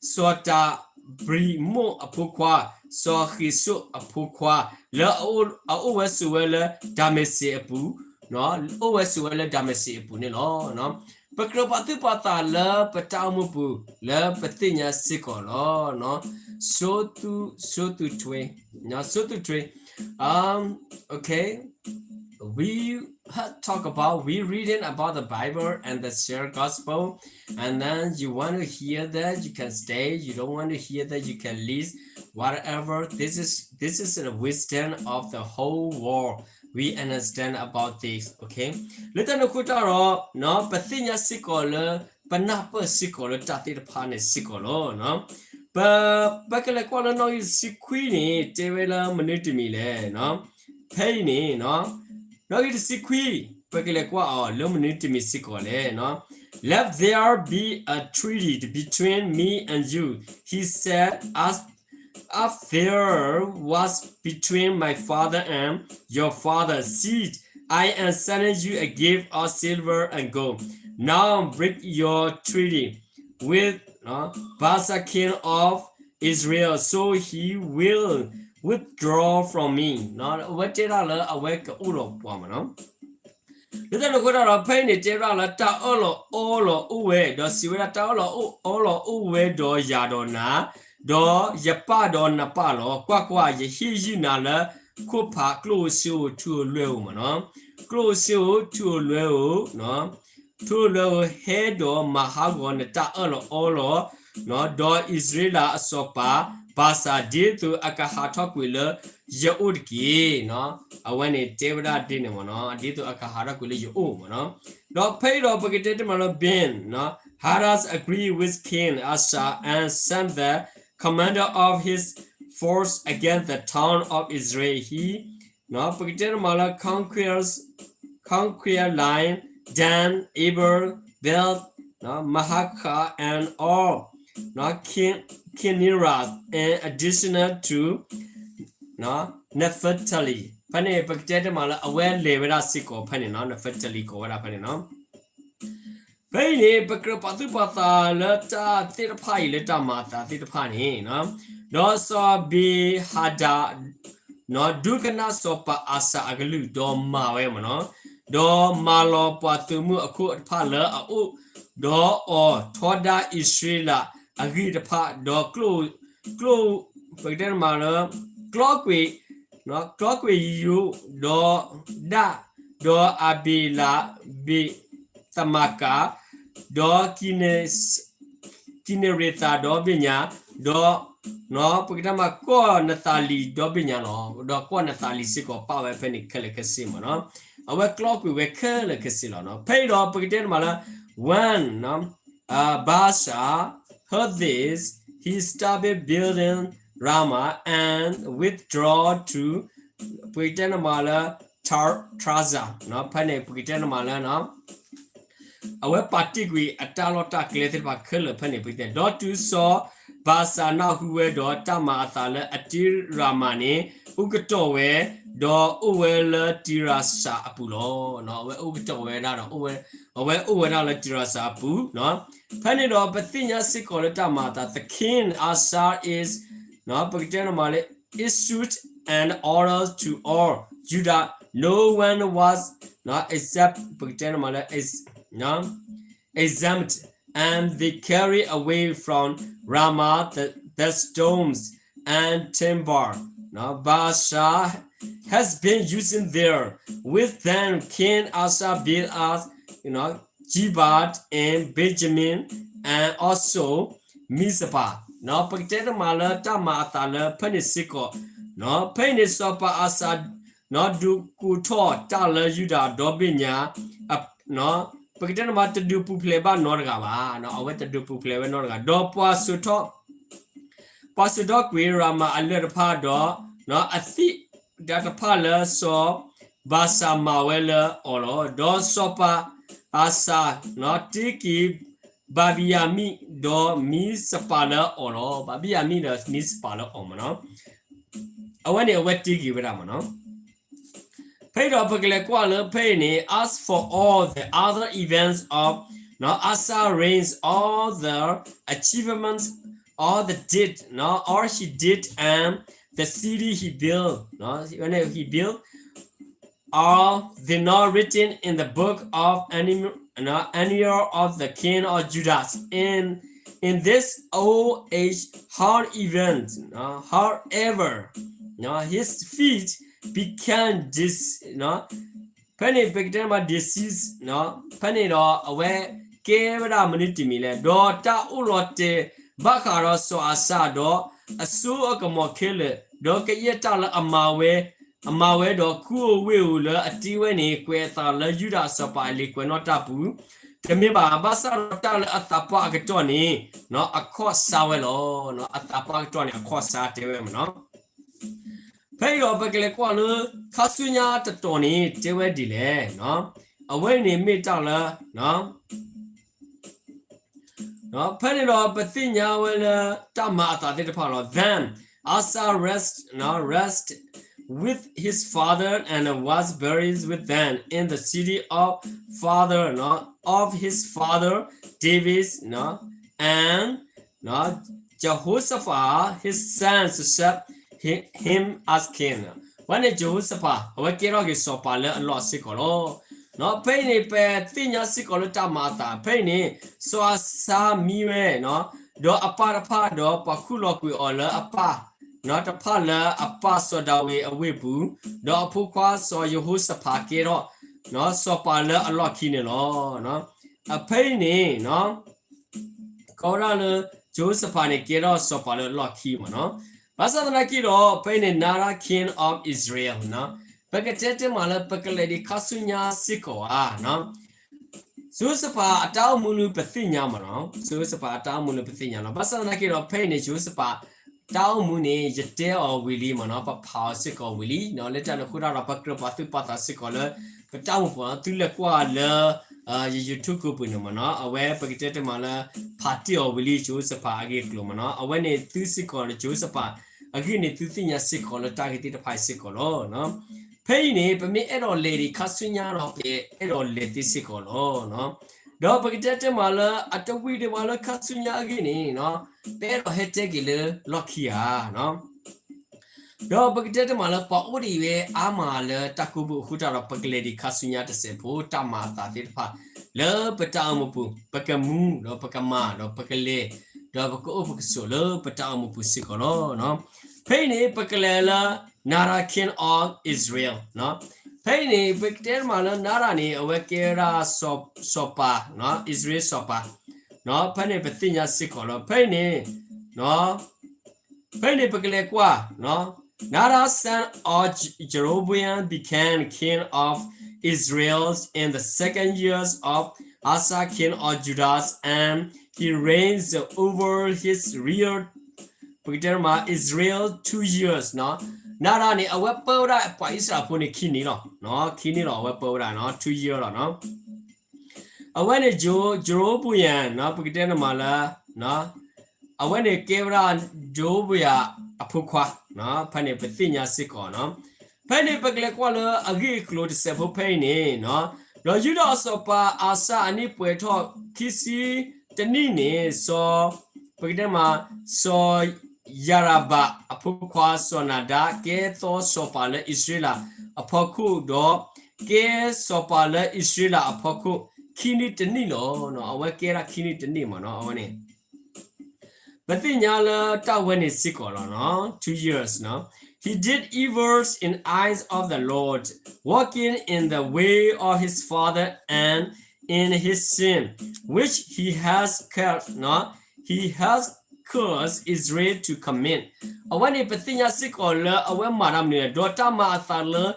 စီၤတၤဘြံၤမိၣ်အဖိခွါ, စီၤဃ့ၣ်စိၣ်အဖိခွါ, လၢအအိၣ်ဝဲဆိးဝဲလၢဒၤမ့းစ့းအပူၤ, အိၣ်ဝဲဆိးဝဲလၢဒၤမ့းစ့းအပူၤန့ၣ်လီၤ. ပကြၢးပာ်သူၣ်ပာ်သးလၢပတၢ်အိၣ်မူပူၤ လၢပသ့ၣ်ညါစ့ၢ်ကီးလီၤ. ဆိသူ, ဆိသူထွဲ, ဆိသူထွဲ, um, okay. We have talked about, we reading about the Bible and the share gospel, and then you want to hear that, you can stay. You don't want to hear that, you can leave. Whatever. This is, this is the wisdom of the whole world. We understand about this, okay? လၢတၢ်န့ၣ်အဃိတၢ်ဒီး ပသ့ၣ်ညါစ့ၢ်ကီးလၢ ပနၢ်ပၢၢ်စ့ၢ်ကီးလၢတၢ်သ့ၣ်တဖၣ်န့ၣ်စ့ၢ်ကီးလီၤ. ပ, ပကလဲၤကွၢ်လၢနီၣ်ဂံၢ်တဆံခွံန့ၣ် တဲဝဲလၢမနုၤတမံၤလဲၣ်. ဖဲအံၤန့ၣ်, နီၣ်ဂံၢ်တဆံခွံ, ပကလဲၤကွၢ်အီၤလၢမနုၤတမံၤစ့ၢ်ကီးလဲၣ်. Let there be a treaty between me and you, he said, as As there was between my father and your father, see, I am sending you a gift of silver and gold. Now break your treaty with, uh, Baasha, king of Israel, so he will withdraw from me. အဝဲတဲဒၣ်လၢအဝဲကအိၣ်ဒီးပှၤမ့ၢ်နီၤ. လၢတၢ်န့ၣ်အဃိတၢ်ဒီး ဖဲအံၤန့ၣ်တဲဝဲဒၣ်လၢတၢ်အၢၣ်လီၤအီလီၤအိၣ်ဝဲ, ဒီးစံးဝဲဒၣ် တၢ်အၢၣ်လီၤအီလီၤအိၣ်ဝဲဒီးယၤဒီးနၤ, ဒီးယပၢ်ဒီးနပၢ်လီၤ. ကွၢ်ကွၢ်, ယဟ့ၣ်ယုၢ်နၤလၢခိၣ်ဖးကျိၣ်ဧိၤစ့ဧိၤထူဧိၤလွဲဧိၤမ့ၢ်နီၤ, ကျိၣ်ဧိၤစ့ဧိၤထူဧိၤလွဲဧိၤ ထူလွဲဧိၤ ဟဲဒီးမၤဟးဂီၤနတၢ်အၢၣ်လီၤအီလီၤ, ဒီးအံၣ်စရ့လးအစီၤပၤ ဘၤစၢ် ဒ်သိးအကဟးထီၣ်ကွံာ်လၢယအိၣ်တက့ၢ်. အဝဲန့ၣ်တဲဝဲဒၣ်ဒ်န့ၣ်မ့ၢ်နီၤ, ဒ်သိးအကဟးထီၣ်ကွံာ်လၢယအိၣ်မ့ၢ်နီၤ. ဒီးဖဲအံၤဒီးပကတဲတမံၤလၢ Ben, Hadad agreed with King Asa and sent the commander of his force against the town of Israel. He ပကတဲတမံၤလၢ conquers, conquer Lai, Dan, Abel, Beth, Maacah, and all, Kinnereth, in addition to Naphtali. ဖဲန့ၣ် ပကတဲတမံၤလၢ အဝဲလဲၤဝဲဒၣ်စ့ၢ်ကီးဖဲန့ၣ်နီၤ, Naphtali ကိးဝဲဒၣ်ဖဲန့ၣ်နီၤ. ဖဲအံၤန့ၣ် ပကြၢးပာ်သူၣ်ပာ်သးလၢတၢ်သ့ၣ်တဖၣ်အံၤ လၢတၢ်မၤအသးသ့ၣ်တဖၣ်န့ၣ်, ဒီးစီၤဘ့ၤဟဒၤ ဒိကနၣ်စီၤပၤအၤစၢ်အကလုၢ် ဒီးမၤဝဲမ့ၢ်နီၤ. ဒီးမၤလီၤပှၤသုးမုၢ်အခိၣ်တဖၣ်လၢအအိၣ်ဒီးအီၤ, ထီဒါအံၣ်စရ့လးအဂံၢ်တဖၣ်, ဒီးကျိ, ကျိ, ပကတဲမးလၢ ကျီကွံာ်, ကျီကွံာ်ယိၣ်, ဒီးဒၣ်, ဒီးအၤဘ့လး, ဘ့းသမၢကၤ, ဒီး ကံနရံၣ်သးဒီဘ့ၣ်ညါ, ဒီး ပကတဲမး ကီၢ်နးသၤလံၤဒီဘ့ၣ်ညါလီၤ. ဒီးကီၢ်နးသၤလံၤစ့ၢ်ကီးပာ်ဝဲဖဲန့ၣ်ခဲလၢာ်ခဲဆ့မ့ၢ်နီၤ. အဝဲကျီကွံာ်ဝဲခဲလၢာ်ခဲဆ့လီၤ. ဖဲအံၤဒီးပကတဲမးလၢ when, နီၤ, Baasha heard this, he stopped building Ramah and withdrew to, ပကတဲမးလၢ Tar-, Tirzah, ဖဲန့ၣ်ပကတဲမးလၢ အဝဲပာ်တ့ၢ်ကွံာ်အတၢ်လီၢ်တၢ်ကျဲသ့ၣ်တဖၣ်ခဲလၢာ်ဖဲန့ၣ်ပကတဲ, ဒီးတုၤစီၤဘၤၡါနၢ်ဟူဝဲဒီးတၢ်မၤအသးလၢအတ့ရၤမၤန့ၣ်, အိၣ်ကတီၢ်ဝဲ, ဒီးအိၣ်ဝဲလၢတံရၤစၤအပူၤလီၤ. အဝဲအိၣ်ကတီၢ်ဝဲဒၣ်ဒီး အဝဲအိၣ်ဝဲဒၣ်လၢတံရၤစၤအပူၤ. ဖဲန့ၣ်ဒီးပသ့ၣ်ညါစ့ၢ်ကီးလၢတၢ်မၤအသး the king Asa is, ပကတဲမးလၢ issued an order to all Judah, no one was, နီၤ, exempt, ပကတဲမးလၢ exempt, and they carried away from Ramah the, the stones and timber, နီၤ, Baasha has been using there. With them, King Asa built us, နီၤ, Geba in Benjamin and also Mizpah, နီၤ, ပကတဲတမးလၢတၢ်မၤအသးလၢဖဲန့ၣ်စ့ၢ်ကီး, နီၤ, ဖဲအံၤန့ၣ်စီၤပၤအၤစၤ, နီၤ, ဒုးကိးထီၣ်တၢ်လၢယူဒၤဒီဘ့ၣ်ညါ, နီၤ, ပကတဲတမးတဒုးပူၤဖျဲးဘၣ်နီတဂၤဘၣ်, နီၤ, အဝဲတဒုးပူၤဖျဲးဝဲနီတဂၤ, ဒီးပှၤစိာ်ထီၣ် ပှၤစိာ်ထီၣ်ကွံာ်ရၤမၤအလၢၢ်တဖၣ်ဒီး, နီၤ, အသံၣ်တဖၣ်လၢစီၤ ဘၤၡၤမၤဝဲလၢအီၤလီၤ. ဒီးစီၤပၤအၤစၤ, နီၤ, တ့က့ၤဘၤဘံယၤမံၣ်ဒီးမံစပၤလၢအီၤလီၤ. ဘၤဘံယၤမံၣ်ဒီးမံစပၤလၢအီၤမ့ၢ်နီၤ. အဝဲန့ၣ်အဝဲတ့က့ၤဝဲဒၣ်မ့ၢ်နီၤ. ဖဲအံၤဒီးပကလဲၤကွၢ်လၢဖဲအံၤန့ၣ်, as for all the other events of, နီၤ, Asa reigns, all the achievements, all the did, နီၤ, all he did and the city he built, နီၤ, he built, are they not written in the book of any, နီၤ, any of the king of Judah? In, in this old age, hard event, နီၤ, however, နီၤ, his feet became dis, နီၤ, ဖဲန့ၣ်ပကတဲမး disease, နီၤ, ဖဲန့ၣ်ဒီးအဝဲကဲဝဲဒၣ်မနုၤတမံၤလဲၣ်, ဒီးတၢ်အိၣ်လီၤတဲာ်ဘၣ်ဃးဒီးစီၤအၤစၤဒီးအစိအကမီၤခဲလၢာ်, ဒီးကယဲၢ်တၢ်လၢအမၤဝဲ, အမၤဝဲဒီးခူဧိၤဝ့ၢ်ဧိၤလၢအတ့ဝဲန့ၣ် ကွဲးအသးလၢယူဒၤအစီၤပၤအလံာ်ကွဲးနီၣ်တၢ်ပူၤ, တမ့ၢ်ဘၣ်, ဘၣ်ဆၣ်ဒီးတၢ်လၢအသးပှၢ်အကတီၢ်န့ၣ်, နီၤ, အခီၣ်ဆါဝဲလီၤ, နီၤ, အသးပှၢ်အကတီၢ်န့ၣ် အခီၣ်ဆါတဲဝဲမ့ၢ်နီၤ. ဖဲအံၤဒီးပကလဲၤကွၢ်လၢ ခါဆူညါတတီၤန့ၣ် တဲဝဲဒ်လဲၣ်, နီၤ, အဝဲန့ၣ်မ့ၢ်တၢ်လၢ ဖဲန့ၣ်ဒီးပသ့ၣ်ညါဝဲလၢတၢ်မၤအသးသ့ၣ်တဖၣ်လီၤ. Then Asa rest, နီၤ, rest with his father and was buried with them in the city of father, နီၤ, of his father David, နီၤ, and, နီၤ, Jehoshaphat his son succeeded him as king. ဝဲန့ၣ် Jehoshaphat အဝဲကဲထီၣ်က့ၤစီၤပၤလၢအလီၢ်စ့ၢ်ကီးလီၤ. နီၤ, ဖဲအံၤန့ၣ် ပသ့ၣ်ညါစ့ၢ်ကီးလၢတၢ်မၤအသး, ဖဲအံၤန့ၣ် စီၤအၤစါမံဝဲ, နီၤ, ဒီးအပၢ်တဖၣ်ဒီးပှၤခူၣ်လီၤကွံာ်အီၤလၢအပၢ်, နီၤ, တဖၣ်လၢအပၢ်စီၤဒၤဝံးအဝ့ၢ်ပူၤ, ဒီးအဖိခွါစီၤယဟိၤၡဖးကဲထီၣ်, နီၤ, စီၤပၤလၢအလီၢ်ခံန့ၣ်လီၤ. အဖဲအံၤန့ၣ် နီၤ ကိးဝဲဒၣ်လၢ ယဟိၤၡဖးန့ၣ် ကဲထီၣ်စီၤပၤလၢအလီၢ်ခံမ့ၢ်နီၤ. ဘၣ်ဆၣ်သနာ်က့ဒီး ဖဲအံၤန့ၣ် not a king of Israel, နီၤ, ပကတဲတဲမးလၢပကလဲၤဒံးခါဆူညါစ့ၢ်ကီးဧါ, နီၤ. ယဟိၤၡဖးအတၢ်အိၣ်မူလၢပသ့ၣ်ညါမ့ၢ်နီၤ, ယဟိၤၡဖးအတၢ်အိၣ်မူလၢပသ့ၣ်ညါလီၤ. ဘၣ်ဆၣ်သနာ်က့ဒီး ဖဲအံၤန့ၣ် ယဟိၤၡဖး တၢ်အိၣ်မူန့ၣ် ယတဲအီၤဝံၤလံမ့ၢ်နီၤ, ပဖးအီၤစ့ၢ်ကီးဝံၤလံ, နီၤ, လၢတၢ်န့ၣ်အဃိတၢ်ဒီး ပကြၢးပာ်သူၣ်ပာ်သးစ့ၢ်ကီးလၢ ပတၢ်အိၣ်မူပူၤနီၤ, သုလဲၤကွၢ်လၢ ယ YouTube ပူၤန့ၣ်မ့ၢ်နီၤ, အဝဲပကတဲတဲမးလၢ ဖးတ့ၢ်အီၤဝံၤလံ ယဟိၤၡဖးအဂ့ၢ်အကျိၤမ့ၢ်နီၤ, အဝဲန့ၣ်သုစ့ၢ်ကီး ယဟိၤၡဖး အဂ့ၢ်န့ၣ် သုသ့ၣ်ညါစ့ၢ်ကီးလၢတၢ်ဂ့ၢ်သ့ၣ်တဖၣ်အံၤစ့ၢ်ကီးလီၤ. ဖဲအံၤန့ၣ် ပမ့ၢ်အဲၣ်ဒိးလဲၤဒံးခါဆူညါဒီး ပအဲၣ်ဒိးလဲၤသ့စ့ၢ်ကီးလီၤ. ဒီးပကတဲတဲမးလၢ အတဝံၤဒံးဝဲလၢခါဆူညါအဂ့ၢ်န့ၣ် ပအဲၣ်ဒိးဟဲတဲက့ၤလၢလီၢ်ခံဧါ. ဒီးပကတဲတမးလၢပှၤအိၣ်ဒံးဝဲအါမးလၢတၢ်ကိၢ်ဘုၣ်အဃိတၢ်ဒီး ပကလဲၤဒံးခါဆူညါတစဲးဖိ တၢ်မၤအသးသ့ၣ်တဖၣ် လၢပတၢ်အိၣ်မူပူၤ ပကမူ ဒီးပကမၤ ဒီးပကလဲၤ ဒီးပကအိၣ်ပကဆိးလၢပတၢ်အိၣ်မူပူၤစ့ၢ်ကီးလီၤ. ဖဲအံၤန့ၣ် ပကလဲၤလၢ Nadab king of Israel ဖဲအံၤန့ၣ် ပကတဲတမးလၢ Nadab န့ၣ် အဝဲကဲဝဲဒၣ် စီၤပၤ အံၣ်စရ့လးစီၤပၤ ဖဲန့ၣ်ပသ့ၣ်ညါစ့ၢ်ကီးလီၤ. ဖဲအံၤန့ၣ် ဖဲန့ၣ်ပကလဲၤကွၢ် Nadab son of Jeroboam became king of Israel in the second years of Asa king of Judah, and he reigned over his real ပကတဲမး Israel two years နီၤ. Nadab န့ၣ် အဝဲပၢဝဲဒၣ်ပှၤအံၣ်စရ့လးဖိန့ၣ်ခံနံၣ်လီၤ. ခံနံၣ်လီၤ အဝဲပၢဝဲဒၣ် two year လီၤနီၤ. အဝဲန့ၣ် Jeroboam နီၤ ပကတဲန့ၣ်မးလၢ အဝဲန့ၣ်ကဲဝဲဒၣ် Jeroboam အဖိခွါ ဖဲန့ၣ်ပသ့ၣ်ညါစ့ၢ်ကီးနီၤ. ဖဲန့ၣ်ပကလဲၤကွၢ်လၢအဂ့ၢ်အကျိၤတစဲးဖိဖဲအံၤန့ၣ်နီၤ. ဒီးယူဒၤအစီၤပၤအၤစၢ်အနံၣ်ပှဲၤထီၣ် ခံဆံတနံၣ်န့ၣ် စီၤ ပကတဲမး စီၤယၤရဘၢၣ်အဖိခွါစီၤနၤဒၣ် ကဲသီစီၤပၤလၢအံၣ်စရ့လးအဖီခိၣ် ဒီးကဲစီၤပၤလၢအံၣ်စရ့လးအဖီခိၣ် ခံနံၣ်တနံၣ်လီၤ. အဝဲကဲဒၣ်ခံနံၣ်တနံၣ်မးနီၤ အဝဲန့ၣ် ပသ့ၣ်ညါလၢတၢ်ဝဲန့ၣ်စ့ၢ်ကီးလီၤနီၤ two years နီၤ. He did evil in eyes of the Lord, walking in the way of his father and in his sin, which he has cursed, he has cursed Israel to commit. အဝဲန့ၣ်ပသ့ၣ်ညါစ့ၢ်ကီးလၢအဝဲမၤတၢ်မနုၤလဲၣ် ဒီးတၢ်မၤအသးလၢ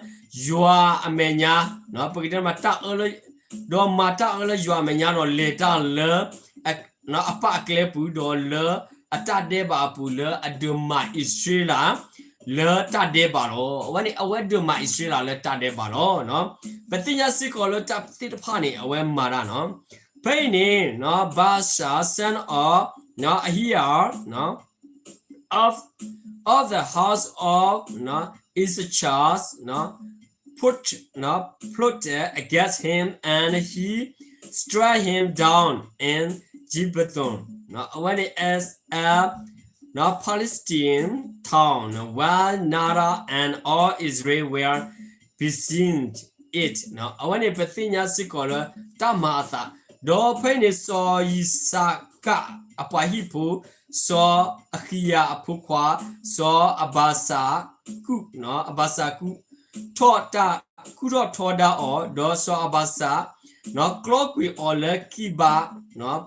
ယွၤအမဲာ်ညါ ပကတဲမးတၢ်အၢလၢ ဒီးမၤတၢ်အၢလၢယွၤအမဲာ်ညါဒီးလဲၤတၢ်လၢ အပၢ်အကျဲပူၤ ဒီးလၢအတၢ်ဒဲးဘးအပူၤ လၢအဒုးမၤအံၣ်စရ့လး လၢတၢ်ဒဲးဘးလီၤ. အဝဲန့ၣ် အဝဲဒုးမၤအံၣ်စရ့လးလၢတၢ်ဒဲးဘးလီၤ. ပသ့ၣ်ညါစ့ၢ်ကီးလၢတၢ်သ့ၣ်တဖၣ်န့ၣ် အဝဲမၤတၢ်နီၤ. ဖဲအံၤန့ၣ် Baasha, son of Ahiel, of, of the house of Issachar, put, plotted against him, and he struck him down in Gibbethon, အဝဲန့ၣ် as a Palestine town, while Nadab and all Israel were besieged it. အဝဲန့ၣ်ပသ့ၣ်ညါစ့ၢ်ကီးလၢတၢ်မၤအသး, ဒီးဖဲအံၤန့ၣ် စီၤယံးစကၤအပှၤဟံၣ်ဖိ, စီၤအဃံယၤအဖိခွါ, စီၤအဘၤစၢ်ကူး, အဘၤစၢ်ကူး ထီၣ်တၢ် ကူၣ်ထီၣ်ထီဒါအီၤ, ဒီးစီၤအဘၤစၢ် ကျီကွံာ်အီၤလၢကံဘါ,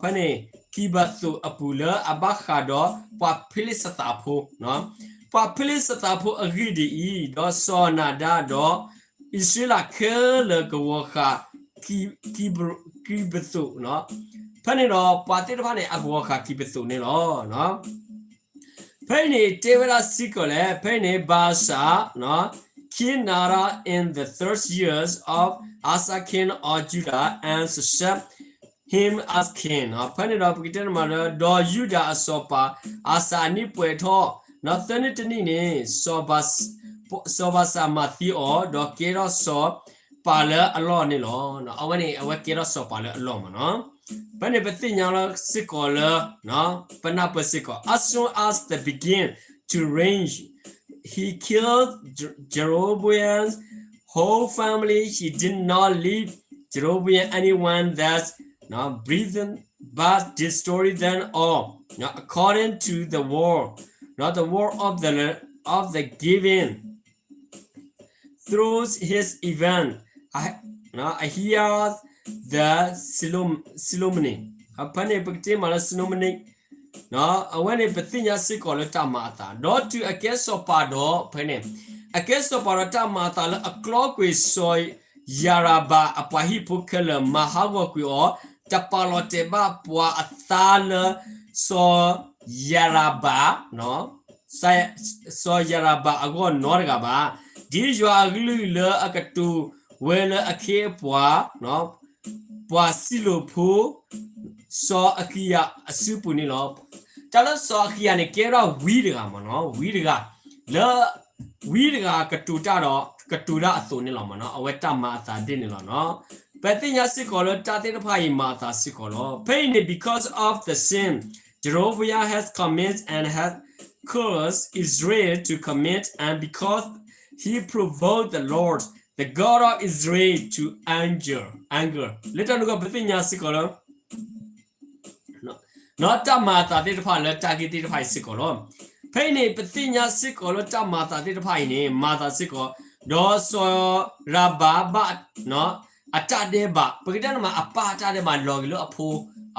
ဖဲန့ၣ် ကံဘသိးအပူၤလၢအဘၣ်ဃးဒီးပှၤဖံလံးစသးဖိ, ပှၤဖံလံးစသးဖိအဂ့ၢ်ဒ်အံၤ, ဒီးစီၤနၤဒၣ်ဒီး အံၣ်စရ့လးခဲလၢာ်ကဝီၤဃာ် ကံဘသိး, ဖဲန့ၣ်ဒီးပှၤသ့ၣ်တဖၣ်န့ၣ် အကဝီၤဃာ်ကံဘသိးန့ၣ်လီၤ. ဖဲအံၤန့ၣ်တဲဝဲဒၣ်စ့ၢ်ကီးလဲၣ်, ဖဲအံၤန့ၣ် Baasha killed Nadab in the third years of Asa king of Judah, and succeeded him as king. ဖဲန့ၣ်ဒီးပကတဲန့ၣ်မးလၢ ဒီးယူဒၤအစီၤပၤ အၤစၢ်အနံၣ်ပှဲၤထီၣ် သၢနံၣ်တနံၣ်န့ၣ် စီၤဘၤစၢ်မၤသံအီၤ ဒီးကဲထီၣ်စီၤပၤလၢအလီၢ်န့ၣ်လီၤ. အဝဲန့ၣ် အဝဲကဲထီၣ်စီၤပၤလၢအလီၢ်မးနီၤ. ဖဲန့ၣ်ပသ့ၣ်ညါလီၤစ့ၢ်ကီးလၢ ပနၢ်ပၢၢ်စ့ၢ်ကီး As soon as they began to reign, he killed Jeroboam's whole family. He did not leave Jeroboam anyone that breathed, but destroyed them all, according to the wall, the wall of the, of the giving, through his evil, Ahijah the Shiloni. ဖဲန့ၣ်ပကတဲမးလၢ Shiloni အဝဲန့ၣ်ပသ့ၣ်ညါစ့ၢ်ကီးလၢတၢ်မၤအသး, ဒီးတုၤအကဲစီၤပၤဒီး ဖဲန့ၣ် အကဲစီၤပၤဒီးတၢ်မၤအသးလၢအကျီကွံာ်စီၤယၤရဘၢၣ်အပှၤဟံၣ်ဖိခဲလၢာ် မၤဟးဂီၤကွံာ်အီၤ, တပာ်လီၤတဲာ်ဘၣ်ပှၤအသးလၢ စီၤယၤရဘၢၣ် စီၤယၤရဘၢၣ်အဂီၢ်နီတဂၤဘၣ်, ဒ်ယွၤအကလုၢ်လၢအကတိၤဝဲလၢအခ့အပှၤ ပှၤၡံလိၣ်ဖိ စီၤအဃံယၤအစုပူၤန့ၣ်လီၤ. တၢ်လၢစီၤအဃံယၤန့ၣ် ကဲဝဲဒၣ်ဝံတဂၤမးနီၤ, ဝံတဂၤ လၢ ဝံတဂၤကတိၤတၢ်ဒီး ကတိၤတၢ်အသိးန့ၣ်လီၤမးနီၤ, အဝဲတၢ်မၤအသးဒ်န့ၣ်လီၤနီၤ. ပသ့ၣ်ညါစ့ၢ်ကီးလၢတၢ်သ့ၣ်တဖၣ်အံၤမၤအသးစ့ၢ်ကီးလီၤ. ဖဲအံၤန့ၣ် because of the sin Jeroboam has committed and has caused Israel to commit, and because he provoked the Lord, the God of Israel, to anger, anger. လၢတၢ်န့ၣ်အဃိ ပသ့ၣ်ညါစ့ၢ်ကီးလၢ နီၢ်တၢ်မၤအသးသ့ၣ်တဖၣ်လၢတၢ်ဂ့ၢ်သ့ၣ်တဖၣ်အံၤစ့ၢ်ကီးလီၤ. ဖဲအံၤန့ၣ် ပသ့ၣ်ညါစ့ၢ်ကီးလၢတၢ်မၤအသးသ့ၣ်တဖၣ်အံၤန့ၣ် မၤအသးစ့ၢ်ကီး, ဒီးစီၤရၤဘၣ်ဘၣ် အတၢ်ဒဲးဘး, ပကတဲန့ၣ်မး အပၢ်တၢ်ဒဲးဘးလီၤက့ၤလၢအဖိ,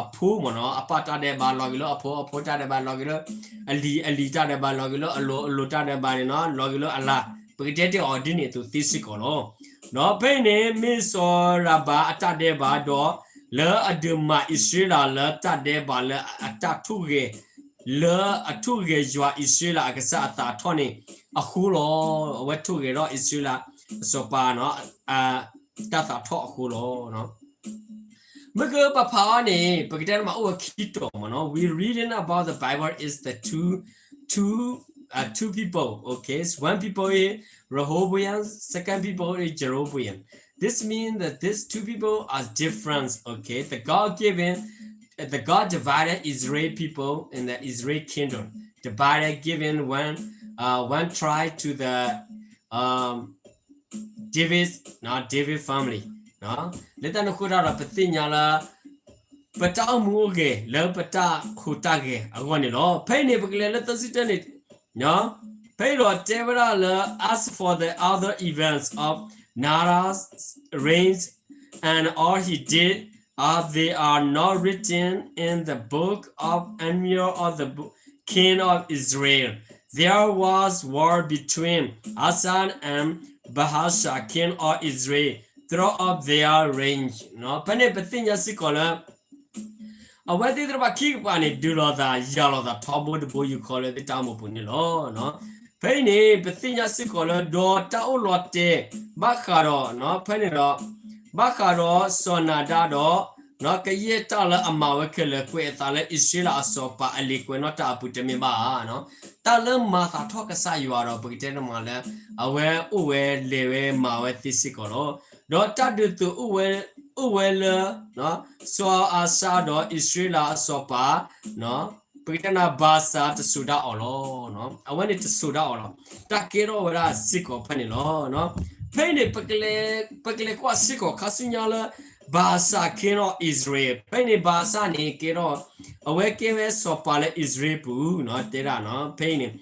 အဖိမ့ၢ်နီၤ, အပၢ်တၢ်ဒဲးဘးလီၤက့ၤလၢအဖိ, အဖိတၢ်ဒဲးဘးလီၤက့ၤလၢ အလံၤ, အလံၤတၢ်ဒဲးဘးလီၤက့ၤလၢအလိၤ, အလိၤတၢ်ဒဲးဘးန့ၣ်နီၤ လီၤက့ၤလၢအလၤ, ပကတဲတ့ၢ်အီၤဒ်န့ၣ်အသိးသ့စ့ၢ်ကီးလီၤ. ဒီးဖဲအံၤန့ၣ် မ့ၢ်စီၤရၤဘၣ်အတၢ်ဒဲးဘးဒီး လၢအဒုးမၤအံၣ်စရ့လးလၢတၢ်ဒဲးဘးလၢအတၢ်ထိၣ်ဂဲၤ, လၢအထိၣ်ဂဲၤယွၤအံၣ်စရ့လးအကစၢ်အသးထီၣ်န့ၣ်အဃိလီၤ. အဝဲထိၣ်ဂဲၤဒီးအံၣ်စရ့လးအစီၤပၤ တၢ်သးထီၣ်အဃိလီၤ. မ့ၢ်ကပဖးအီၤန့ၣ် ပကတဲန့ၣ်မး အိၣ်ဝဲခံတီၤမ့ၢ်နီၤ, we reading about the Bible is the two, two, uh, two people, okay? One people is Rehoboam, second people is Jeroboam. This means that these two people are different, okay? The God given, the God divided Israel people in the Israel kingdom, divided, given one, uh, one tribe to the, um, David, နီၤ, David family, နီၤ. လၢတၢ်န့ၣ်အဃိတၢ်ဒီး ပသ့ၣ်ညါလၢ ပတၢ်အိၣ်မူအိၣ်ဂဲၤလၢပတၢ်ဟူးတၢ်ဂဲၤအဂီၢ်န့ၣ်လီၤ. ဖဲအံၤန့ၣ် ပကလဲၤလၢသၢဆံတၢန့ၣ်, နီၤ, ဖဲအံၤဒီးတဲဝဲဒၣ်လၢ as for the other events of Nada's reign and all he did, are they are not written in the book of Samuel of the bo-, king of Israel? There was war between Asa and Baasha, king of Israel, throughout their reign. နီၤ, ဖဲန့ၣ်ပသ့ၣ်ညါစ့ၢ်ကီးလၢ အဝဲသ့ၣ်တဖၣ်ခံကပၤန့ၣ် ဒုးလိာ်သး ယၤလိာ်သးထီဘိတဘိ ယူၢ်ခီလၢသုတၢ်အိၣ်မူပူၤန့ၣ်လီၤ. ဖဲအံၤန့ၣ် ပသ့ၣ်ညါစ့ၢ်ကီးလၢ ဒီးတၢ်အိၣ်လီၤတဲာ် ဘၣ်ဃးဒီး ဖဲန့ၣ်ဒီး ဘၣ်ဃးဒီးစီၤနၤဒါဒီး ကယဲၢ်တၢ်လၢအမၤဝဲခဲလၢာ် ကွဲးအသးလၢအံၣ်စရ့လးအစီၤပၤအလံာ်ကွဲးနီၣ်တၢ်အပူၤတမ့ၢ်ဘၣ်ဧါ. တၢ်လၢမၤသးထီၣ်ကစၢ်ယွၤဒီး ပကတဲတမးလၢ အဝဲအိၣ်ဝဲလဲၤဝဲမၤဝဲသ့စ့ၢ်ကီးလီၤ. ဒီးတၢ်ဒုးသုးအိၣ်ဝဲလၢ စီၤအၤစါဒီးအံၣ်စရ့လးအစီၤပၤ ပကတဲနၤ ဘၤစၤတစိၤဒၣ်အီၤလီၤ. အဝဲန့ၣ်တစိၤဒၣ်အီၤလီၤ. တၢ်ကဲထီၣ်ဝဲဒၣ်စ့ၢ်ကီးဖဲန့ၣ်လီၤ. ဖဲအံၤန့ၣ် ပကလဲၤကွၢ်စ့ၢ်ကီးခါဆူညါလၢ Baasha king of Israel, ဖဲအံၤန့ၣ် ဘၤစၤန့ၣ်ကဲထီၣ် အဝဲကဲဝဲစီၤပၤလၢအံၣ်စရ့လးပူၤ တဲဒၣ် ဖဲအံၤန့ၣ်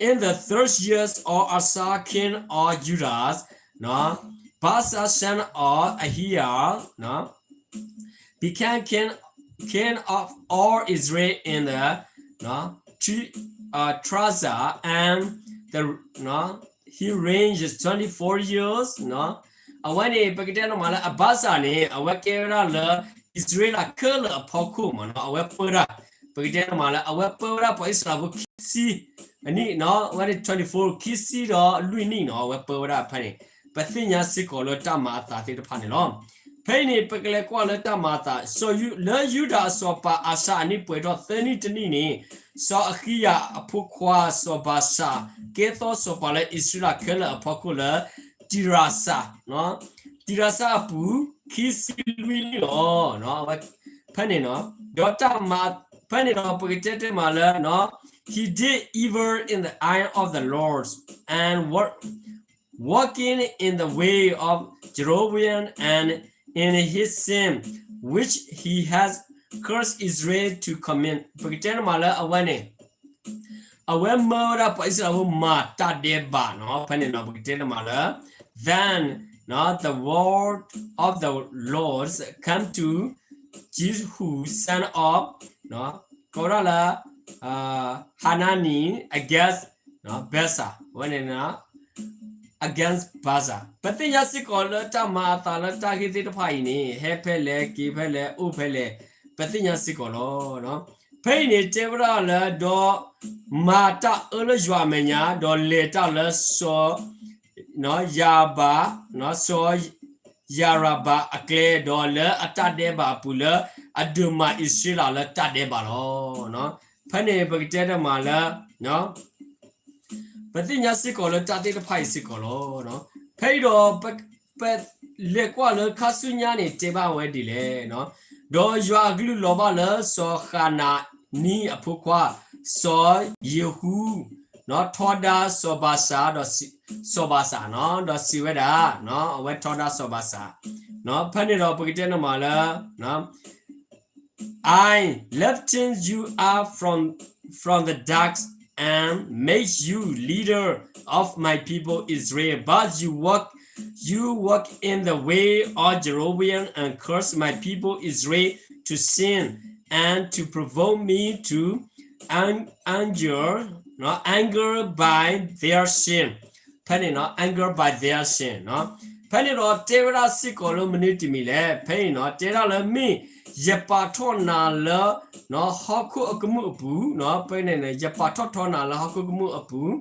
in the third years of Asa king of Judah, Baasha son of Ahiah became king, king of all Israel in the, နီၤ, three, uh, Tirzah, and the, နီၤ, he reigned twenty-four years, နီၤ. အဝဲန့ၣ် ပကတဲနီၢ်မးလၢ အဘၤစၤန့ၣ် အဝဲကဲဝဲဒၣ်လၢ အံၣ်စရ့လးခဲလၢာ်အဖီခိၣ်မးနီၤ အဝဲပၢဒၣ်, ပကတဲနီၢ်မးလၢ အဝဲပၢဝဲဒၣ်ပှၤအံၣ်စရ့လးဖိခံဆံနံၣ်နီၤ, အဝဲန့ၣ် twenty-four ခံဆံဒီးလွံၢ်နံၣ်နီၤ အဝဲပၢဝဲဒၣ်ဖဲန့ၣ် ပသ့ၣ်ညါစ့ၢ်ကီးလၢတၢ်မၤအသးသ့ၣ်တဖၣ်န့ၣ်လီၤ. ဖဲအံၤန့ၣ် ပကလဲၤကွၢ်လၢတၢ်မၤအသး, စီၤယူ, လၢယူဒၤအစီၤပၤအၤစါအနံၣ်ပှဲၤထီၣ်သၢနံၣ်တနံၣ်န့ၣ်, စီၤအဃံယၤအဖိခွါ စီၤဘၤရှၤ ကဲထီၣ်စီၤပၤလၢအံၣ်စရ့လးခဲလၢာ်အဖီခိၣ်လၢ တံရၤစၤ, တံရၤစၤအပူၤ ခံဆံလွံၢ်နံၣ်လီၤ. ဖဲန့ၣ်နီၤ, ဒီးတၢ်မၤ, ဖဲန့ၣ်ဒီး ပကတဲတဲမးလၢ he did evil in the eye of the Lord, and what walking in the way of Jeroboam and in his sin, which he has caused Israel to commit. ပကတဲန့ၣ်မးလၢအဝဲန့ၣ်, အဝဲမၢဝဲဒၣ်ပှၤအံၣ်စရ့လးဖိမၤတၢ်ဒဲးဘးနီၤ, ဖဲန့ၣ်နီၤ ပကတဲန့ၣ်မးလၢ Then, နီၤ, the word of the Lord came to Jehu, son of, ကိးဒၣ်လၢ Hanani against Baasha, အဝဲန့ၣ် against Baasha. ပသ့ၣ်ညါစ့ၢ်ကီးလၢတၢ်မၤအသးလၢတၢ်ဂ့ၢ်သ့ၣ်တဖၣ်အံၤန့ၣ် ဟဲဖဲလဲၣ် က့ၤဖဲလဲၣ် အိၣ်ဖဲလဲၣ် ပသ့ၣ်ညါစ့ၢ်ကီးလီၤ. ဖဲအံၤန့ၣ်တဲဝဲဒၣ်လၢ ဒီးမၤတၢ်အၢလၢယွၤအမဲာ်ညါ ဒီးလဲၤတၢ်လၢစီၤ ယၤဘး, စီၤယၤရဘးအကျဲ ဒီးလၢအတၢ်ဒဲးဘးအပူၤလၢ အဒုးမၤအံၣ်စရ့လးလၢတၢ်ဒဲးဘးလီၤ. ဖဲန့ၣ်ပကတဲတမးလၢ ပသ့ၣ်ညါစ့ၢ်ကီးလၢတၢ်သ့ၣ်တဖၣ်အံၤစ့ၢ်ကီးလီၤ. ဖဲအံၤဒီး ပလဲၤကွၢ်လၢခါဆူညါန့ၣ် တဲဘၣ်ဝဲဒ်လဲၣ်. ဒီးယွၤအကလုၢ်လီၤဘၣ်လၢစီၤဃနၤနံအဖိခွါ စီၤယဟူ ထီဒါစီၤဘၤစး, စီၤဘၤစး, ဒီးစံးဝဲဒၣ်, အဝဲထီဒါစီၤဘၤစး, ဖဲန့ၣ်ဒီးပကတဲန့ၣ်မးလၢ I lifted you up from, from the dust and made you leader of my people Israel. But you walk, you walk in the way of Jeroboam and caused my people Israel to sin and to provoke me to an-, anger, anger by their sin. ဖဲန့ၣ်နီၤ anger by their sin နီၤ. ဖဲန့ၣ်ဒီးတဲဝဲဒၣ်စ့ၢ်ကီးလၢမနုၤတမံၤလဲၣ်, ဖဲအံၤနီၤ တဲဒၣ်လၢမ့ၢ်ယပာ်ထီၣ်နၤလၢ ဟီၣ်ခိၣ်အကမူၣ်အပူၤ, ဖဲန့ၣ်န့ၣ် ယပာ်ထီၣ်ထီနၤလၢဟီၣ်ခိၣ်ကမူၣ်အပူၤ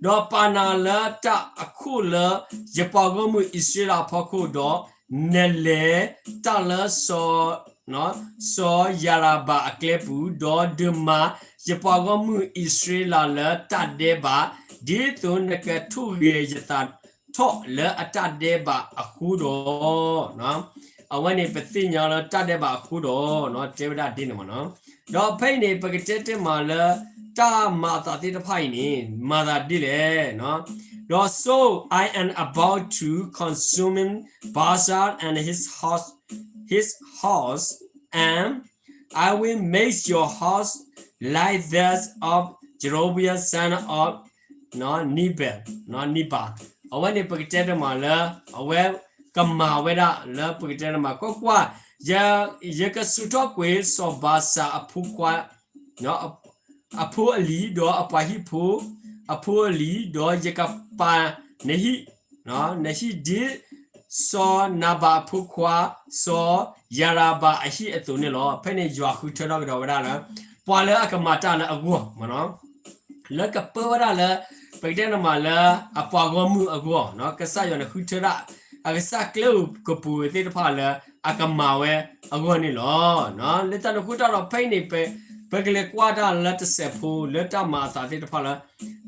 ဒီးပာ်နၤလၢတၢ်အခိၣ်လၢယပှၤဂီၢ်မုၢ်အံၣ်စရ့လးအဖီခိၣ်, ဒီးနလဲၤတၢ်လၢစီၤ စီၤယၤရဘၣ်အကျဲပူၤ, ဒီးဒုးမၤယပှၤဂီၢ်မုၢ်အံၣ်စရ့လးလၢတၢ်ဒဲးဘး, ဒ်သိးနကထိၣ်ဂဲၤယသးထီၣ်လၢအတၢ်ဒဲးဘးအဃိဒီး, အဝဲန့ၣ်ပသ့ၣ်ညါလၢတၢ်ဒဲးဘးအဃိဒီး တဲဝဲဒၣ်ဒ်န့ၣ်မးနီၤ. ဒီးဖဲအံၤန့ၣ် ပကတဲတဲမးလၢ တၢ်မၤအသးသ့ၣ်တဖၣ်အံၤန့ၣ် မၤသးဒ်လဲၣ်. ဒီး so I am about to consuming Baasha and his house, his house, and I will make your house like that of Jeroboam son of Nebat, Nebat. အဝဲန့ၣ်ပကတဲတမးလၢ အဝဲကမၤဝဲဒၣ်လၢ ပကတဲတမး ကွၢ်ကွၢ်, ယ, ယကဆူးထီၣ်ကွံာ်စီၤဘၤစၤအဖိခွါ အဖိအလံၤ, ဒီးအပှၤဟံၣ်ဖိအဖိအလံၤ, ဒီးယကပာ်နဟံၣ်, နဟံၣ်ဒ်စီၤနၤဘၤအဖိခွါ စီၤယၤရဘၤအဟံၣ်အသိးန့ၣ်လီၤ. ဖဲန့ၣ်ယွၤဃုထၢထီၣ်ကဒီးဝဲဒၣ်လၢ ပှၤလၢအကမၤတၢ်လၢအဂီၢ်မးနီၤ, လၢကပၢဝဲဒၣ်လၢ ပကတဲန့ၣ်မးလၢအပှၤဂီၢ်မုၢ်အဂီၢ်, ကစၢ်ယွၤန့ၣ်ဃုထၢဒၣ် အကစၢ်ကျဲဧိၤကပူၤသ့ၣ်တဖၣ်လၢ အကမၤဝဲအဂီၢ်န့ၣ်လီၤ. လၢတၢ်န့ၣ်အဃိတၢ်ဒီးဖဲအံၤန့ၣ် ပကလဲၤကွၢ်တၢ်လၢတစဲးဖိလၢတၢ်မၤအသးသ့ၣ်တဖၣ်လၢ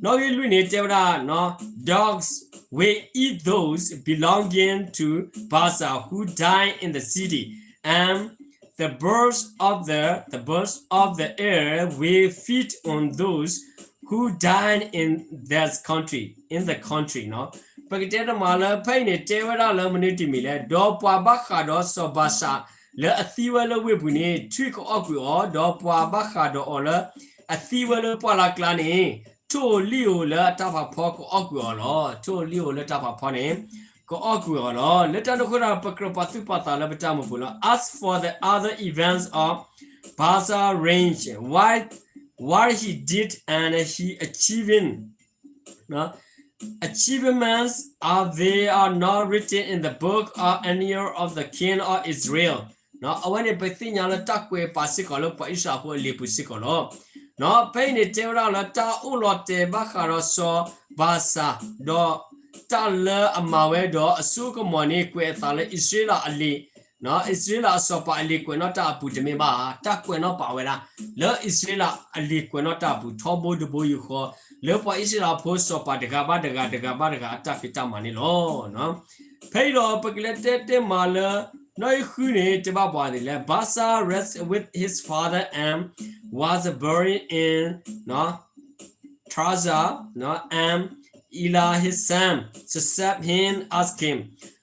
နီၣ်ဂံၢ်လွံၢ်န့ၣ်တဲဝဲဒၣ်, Dogs will eat those belonging to Baasha who die in the city, and the birds of the, the birds of the air will feed on those who die in that country, in the country နီၤ. ပကတဲတမးလၢ ဖဲအံၤန့ၣ်တဲဝဲဒၣ်လၢမနုၤတမံၤလဲၣ်, ဒီးပှၤဘၣ်ဃးဒီးစီၤဘၤစၤလၢအသံဝဲလၢဝ့ၢ်ပူၤန့ၣ် ထွံၣ်ကအီၣ်ကွံာ်အီၤ, ဒီးပှၤဘၣ်ဃးဒီးအီၤလၢအသံဝဲလၢပှၢ်လၢ်ကျါန့ၣ် ထိၣ်ဧိၤလံၣ်ဧိၤလၢတၢ်ဖးဖီကအီၣ်ကွံာ်အီၤလီၤ. ထိၣ်ဧိၤလံၣ်ဧိၤလၢတၢ်ဖးဖီန့ၣ် ကအီၣ်ကွံာ်အီၤလီၤ. လၢတၢ်န့ၣ်အဃိဒီး ပကြၢးပာ်သူၣ်ပာ်သးလၢပတၢ်မုၢ်ပူၤလီၤ. As for the other events of Baasha reign, what, what he did and he achieving, achievements, are they are not written in the book of Annals of the King of Israel. အဝဲန့ၣ်ပသ့ၣ်ညါလၢတၢ်ကွဲးပာ်စ့ၢ်ကီးလၢပှၤအံၣ်စရ့လးဖိအလံာ်ပူၤစ့ၢ်ကီးလီၤ. ဖဲအံၤန့ၣ်တဲဝဲဒၣ်လၢတၢ်အိၣ်လီၤတဲာ်ဘၣ်ဃးဒီးစီၤဘၤစၤ ဒီးတၢ်လၢအမၤဝဲဒီးအစိအကမီၤန့ၣ် ကွဲးအသးလၢအံၣ်စရ့လးအလံာ် အံၣ်စရ့လးအစီၤပၤအလံာ်ကွဲးနီၣ်တၢ်အပူၤတမ့ၢ်ဘၣ်, တၢ်ကွဲးနီၣ်ပာ်ဝဲဒၣ် လၢအံၣ်စရ့လးအလံာ်ကွဲးနီၣ်တၢ်အပူၤ ထီဘိတဘိယူၢ်ဃီ လၢပှၤအံၣ်စရ့လးဖိစီၤပၤတဂၤဘၣ်တဂၤ တဂၤဘၣ်တဂၤအတၢ်ဖံးတၢ်မၤန့ၣ်လီၤ. ဖဲအံၤဒီးပကလဲၤတဲတဲမးလၢ နီၣ်ဂံၢ်ဃုန့ၣ် တဲဘၣ်ပှၤဒ်လဲၣ်, Baasha rested with his father and was buried in Tirzah, and Elah his son succeeded him as king.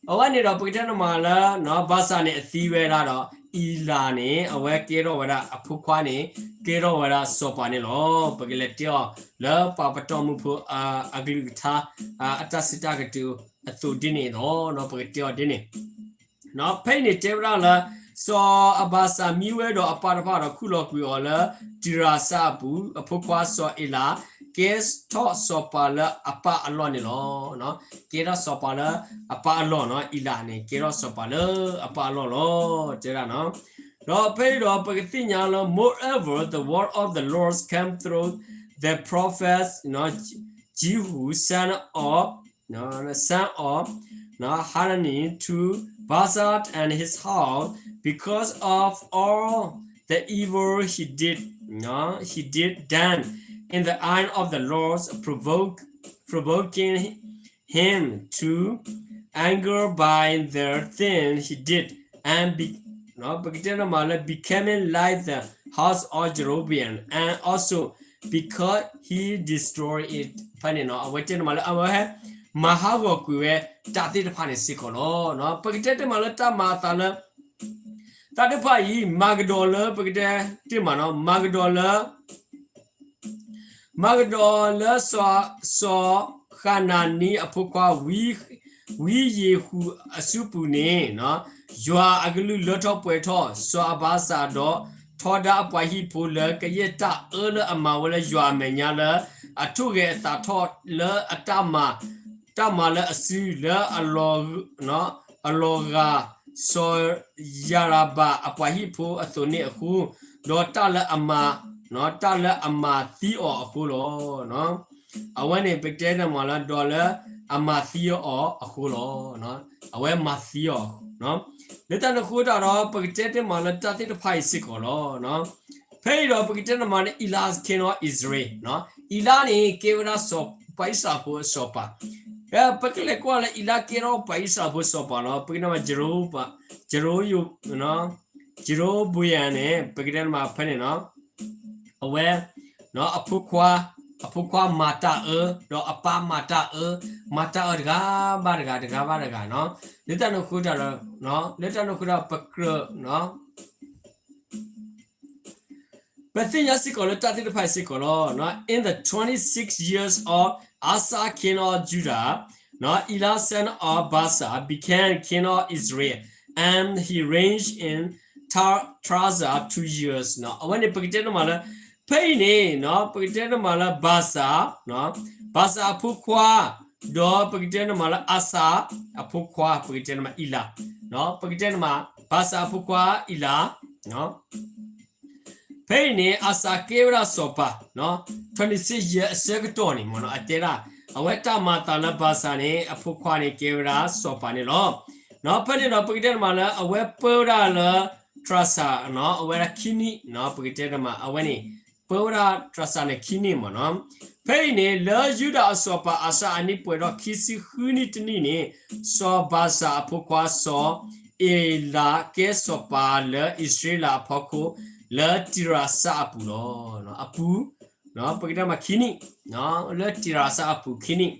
အဝဲန့ၣ်ဒီးပကတဲန့ၣ်မးလၢ ဘၤစၤန့ၣ်အသံဝဲဒၣ်ဒီး အံလးန့ၣ် အဝဲကဲထီၣ်ဝဲဒၣ်အဖိခွါန့ၣ် ကဲထီၣ်ဝဲဒၣ်စီၤပၤန့ၣ်လီၤ. ပကလဲၤတဲအီၤလၢပှၤပတီၢ်မုၢ်ဖိအကလုၢ်ကထါ အတၢ်စံးတၢ်ကတိၤအသိးဒ်န့ၣ်ဒီး ပကတဲအီၤဒ်န့ၣ် ဖဲအံၤန့ၣ်တဲဝဲဒၣ်လၢ စီၤအဘၤစၤမံဝဲဒီးအပၢ်တဖၣ်ဒီး ခူၣ်လီၤကွံာ်အီၤလၢတံရၤစၤအပူၤ, အဖိခွါစီၤအ့လး ကဲထီၣ်စီၤပၤလၢအပၢ်အလီၢ်န့ၣ်လီၤ. ကဲထီၣ်စီၤပၤလၢအပၢ်အလီၢ်နီၤ, အံလးန့ၣ် ကဲထီၣ်စီၤပၤလၢအပၢ်အလီၢ်လီၤ တဲဒၣ်နီၤ. ဒီးဖဲအံၤဒီးပကသ့ၣ်ညါလၢ Moreover, the word of the Lord came through the prophet Jehu, son of son of Hanani, to Baasha and his house, because of all the evil he did, uh, he did done in the eye of the Lord, provoke, provoking him to anger by the thing he did, and be, ပကတဲန့ၣ်မးလၢ becoming like the house of Jeroboam, and also because he destroyed it. ဖဲန့ၣ်နီၤ အဝဲတဲန့ၣ်မးလၢ အဝဲဟဲ မၤဟးဂီၤကွံာ်ဝဲ တၢ်သ့ၣ်တဖၣ်န့ၣ်စ့ၢ်ကီးလီၤ. ပကတဲတ့ၢ်မးလၢတၢ်မၤအသးလၢ တၢ်တဖၣ်အံၤ မၤကဒီးလၢ ပကတဲတ့ၢ်မးနီၤ မၤကဒီးလၢ မၤကဒီးလၢ စီၤဃနၤနံအဖိခွါ ဝံယ့ၣ်ဟူးအစုပူၤန့ၣ် ယွၤအကလုၢ်လၢထီၣ်ပှဲၤထီၣ် စီၤအဘၤစၢ်ဒီး ထီဒါအပှၤဟံၣ်ဖိလၢကယဲၢ်တၢ်အၢလၢအမၤဝဲလၢယွၤအမဲာ်ညါလၢ အထိၣ်ဂဲၤအသးထီၣ်လၢအတၢ်မၤ တၢ်မၤလၢအစုလၢ အလီၤဂာ် စီၤယၤရဘၢၣ်အပှၤဟံၣ်ဖိအသိးန့ၣ်အဃိ, ဒီးတၢ်လၢအမၤ, တၢ်လၢအမၤသံအီၤအဃိလီၤ. အဝဲန့ၣ် ပကတဲတ့ၢ်မးလၢ ဒီးလၢအမၤသံအီၤအဃိလီၤ. အဝဲမၤသံအီၤ, လၢတၢ်န့ၣ်အဃိတၢ်ဒီး ပကတဲတ့ၢ်မးလၢတၢ်သ့ၣ်တဖၣ်အံၤစ့ၢ်ကီးလီၤ. ဖဲအံၤဒီး ပကတဲတ့ၢ်မးလၢ Elisha king of Israel, Elisha န့ၣ် ကဲဝဲဒၣ်ပှၤအံၣ်စရ့လးဖိအစီၤပၤ, ပကလဲၤကွၢ်လၢ Elisha ကဲထီၣ်ပှၤအံၣ်စရ့လးဖိစီၤပၤလီၤ. ပကတဲတ့ၢ်မး Jeroboam, Jeroboam န့ၣ် ပကတဲတ့ၢ်မးဖဲန့ၣ်နီၤ, အဝဲ အဖိခွါ, အဖိခွါမၤတၢ်အၢ, ဒီးအပၢ်မၤတၢ်အၢ, မၤတၢ်အၢတဂၤဘၣ်တဂၤ, တဂၤဘၣ်တဂၤနီၤ. လၢတၢ်န့ၣ်အဃိတၢ်ဒီး, လၢတၢ်န့ၣ်အဃိတၢ် ပကြၢး ပသ့ၣ်ညါစ့ၢ်ကီးလၢတၢ်သ့ၣ်တဖၣ်အံၤစ့ၢ်ကီးလီၤ. In the twenty-six years of Asa king of Judah, Elah son of Baasha became king of Israel, and he reigned in Tirza two years. အဝဲန့ၣ် ပကတဲတ့ၢ်မးလၢ ဖဲအံၤန့ၣ် ပကတဲတ့ၢ်မးလၢ ဘၤစၤ, ဘၤစၤအဖိခွါ, ဒီးပကတဲတ့ၢ်မးလၢ အၤစၤအဖိခွါ, ပကတဲတ့ၢ်မး အ့လး, ပကတဲတ့ၢ်မး ဘၤစၤအဖိခွါ အ့လး ဖဲအံၤန့ၣ် အၤစၤကဲဝဲဒၣ်စီၤပၤ, twenty-six years အဆၢကတီၢ်န့ၣ်မ့ၢ်နီၤ, အတဲဒၣ် အဝဲတၢ်မၤအသးလၢဘၤစၤန့ၣ် အဖိခွါန့ၣ် ကဲဝဲဒၣ်စီၤပၤန့ၣ်လီၤ. ဖဲန့ၣ်ဒီး ပကတဲတ့ၢ်မးလၢ အဝဲပၢဝဲဒၣ်လၢ တြၤစၤ, အဝဲဒၣ်ခံနံၣ်, ပကတဲတ့ၢ်မး အဝဲန့ၣ် ပၢဝဲဒၣ်တြၤစၤန့ၣ်ခံနံၣ်မ့ၢ်နီၤ. ဖဲအံၤန့ၣ် လၢယူဒၤအစီၤပၤအၤစၤအနံၣ်ပှဲၤဒီးခံဆံဃုနံၣ်တနံၣ်န့ၣ်, စီၤဘၤစၤအဖိခွါစီၤအ့လးကဲစီၤပၤလၢအံၣ်စရ့လးအဖီခိၣ် လၢတံရၤစၤအပူၤလီၤ. အပူၤ, ပကတဲမးခံနံၣ်, လၢတံရၤစၤအပူၤခံနံၣ်.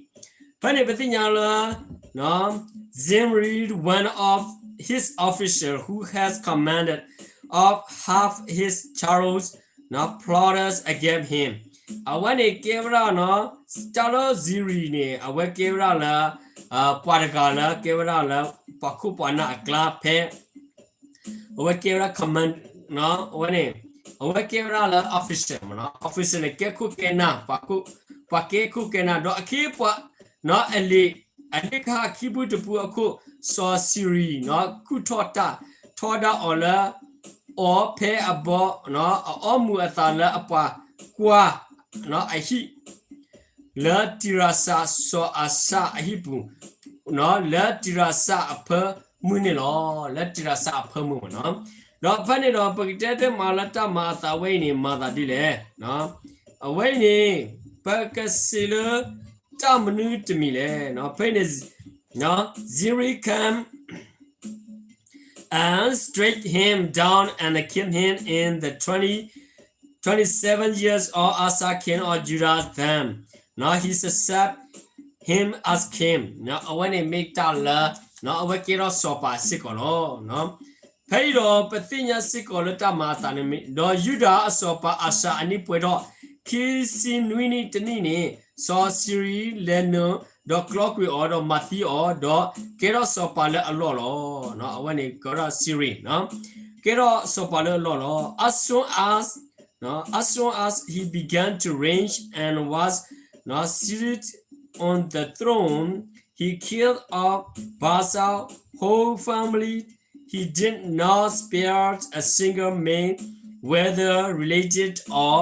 ဖဲန့ၣ်ပသ့ၣ်ညါလၢ Zimri, one of his officers who has commanded of half his chariots, plotted against him. အဝဲန့ၣ်ကဲဝဲဒၣ်နီၤ, တၢ်လၢ Zimri န့ၣ် အဝဲကဲဝဲဒၣ်လၢ ပှၤတဂၤလၢကဲဝဲဒၣ်လၢ ပှၤခိၣ်ပှၤနၢ်အကျါဖဲ အဝဲကဲဝဲဒၣ် command, အဝဲန့ၣ် အဝဲကဲဝဲဒၣ်လၢ officer မ့ၢ်နီၤ, officer န့ၣ် ကဲခိၣ်ကဲနၢ်, ပှၤကဲခိၣ်ကဲနၢ် ဒီးအခ့အပှၤ အလံာ်, အလံာ်ခါခံပူတပူအခိၣ် စီၤ Zimri ကူၣ်ထီၣ်တၢ် ထီဒါအီၤလၢ အီၤဖဲအဘီ အအီမုၢ်အသးလၢအပှၤကွၢ် အဟံၣ် လၢတံရၤစၤစီၤအၤစၤအဟံၣ်ပူၤ လၢတံရၤစၤအဖၢမုၢ်န့ၣ်လီၤ. လၢတံရၤစၤအဖၢမုၢ်မ့ၢ်နီၤ. ဒီးဖဲန့ၣ်ဒီး ပကတဲတ့ၢ်မးလၢတၢ်မၤအသးဝဲအံၤန့ၣ် မၤသးဒ်လဲၣ်. အဝဲအံၤန့ၣ် ပကစံးလၢ တၢ်မနုၤတမံၤလဲၣ်. ဖဲန့ၣ် Zimri came and struck him down and killed him in the twenty, twenty-seven years of Asa king of Judah. Then he succeeded him as king. အဝဲန့ၣ်မ့ၢ်တၢ်လၢ အဝဲကဲထီၣ်စီၤပၤစ့ၢ်ကီးလီၤ. ဖဲအံၤဒီးပသ့ၣ်ညါစ့ၢ်ကီးလၢတၢ်မၤအသးန့ၣ်မ့ၢ် ဒီးယူဒၤအစီၤပၤအၤစၤအနံၣ်ပှဲၤထီၣ် ခံဆံနွံနံၣ်တနံၣ်န့ၣ် စီၤ Zimri လဲၤနုာ် ဒီးကျီကွံာ်အီၤ ဒီးမၤသံအီၤ ဒီးကဲထီၣ်စီၤပၤလၢအလီၢ်လီၤ. အဝဲန့ၣ်ကဲထီၣ် Zimri, ကဲထီၣ်စီၤပၤလၢအလီၢ်လီၤ. As soon as, as soon as he began to reign and was seated on the throne, he killed off Baasha's whole family. He did not spare a single male, whether related or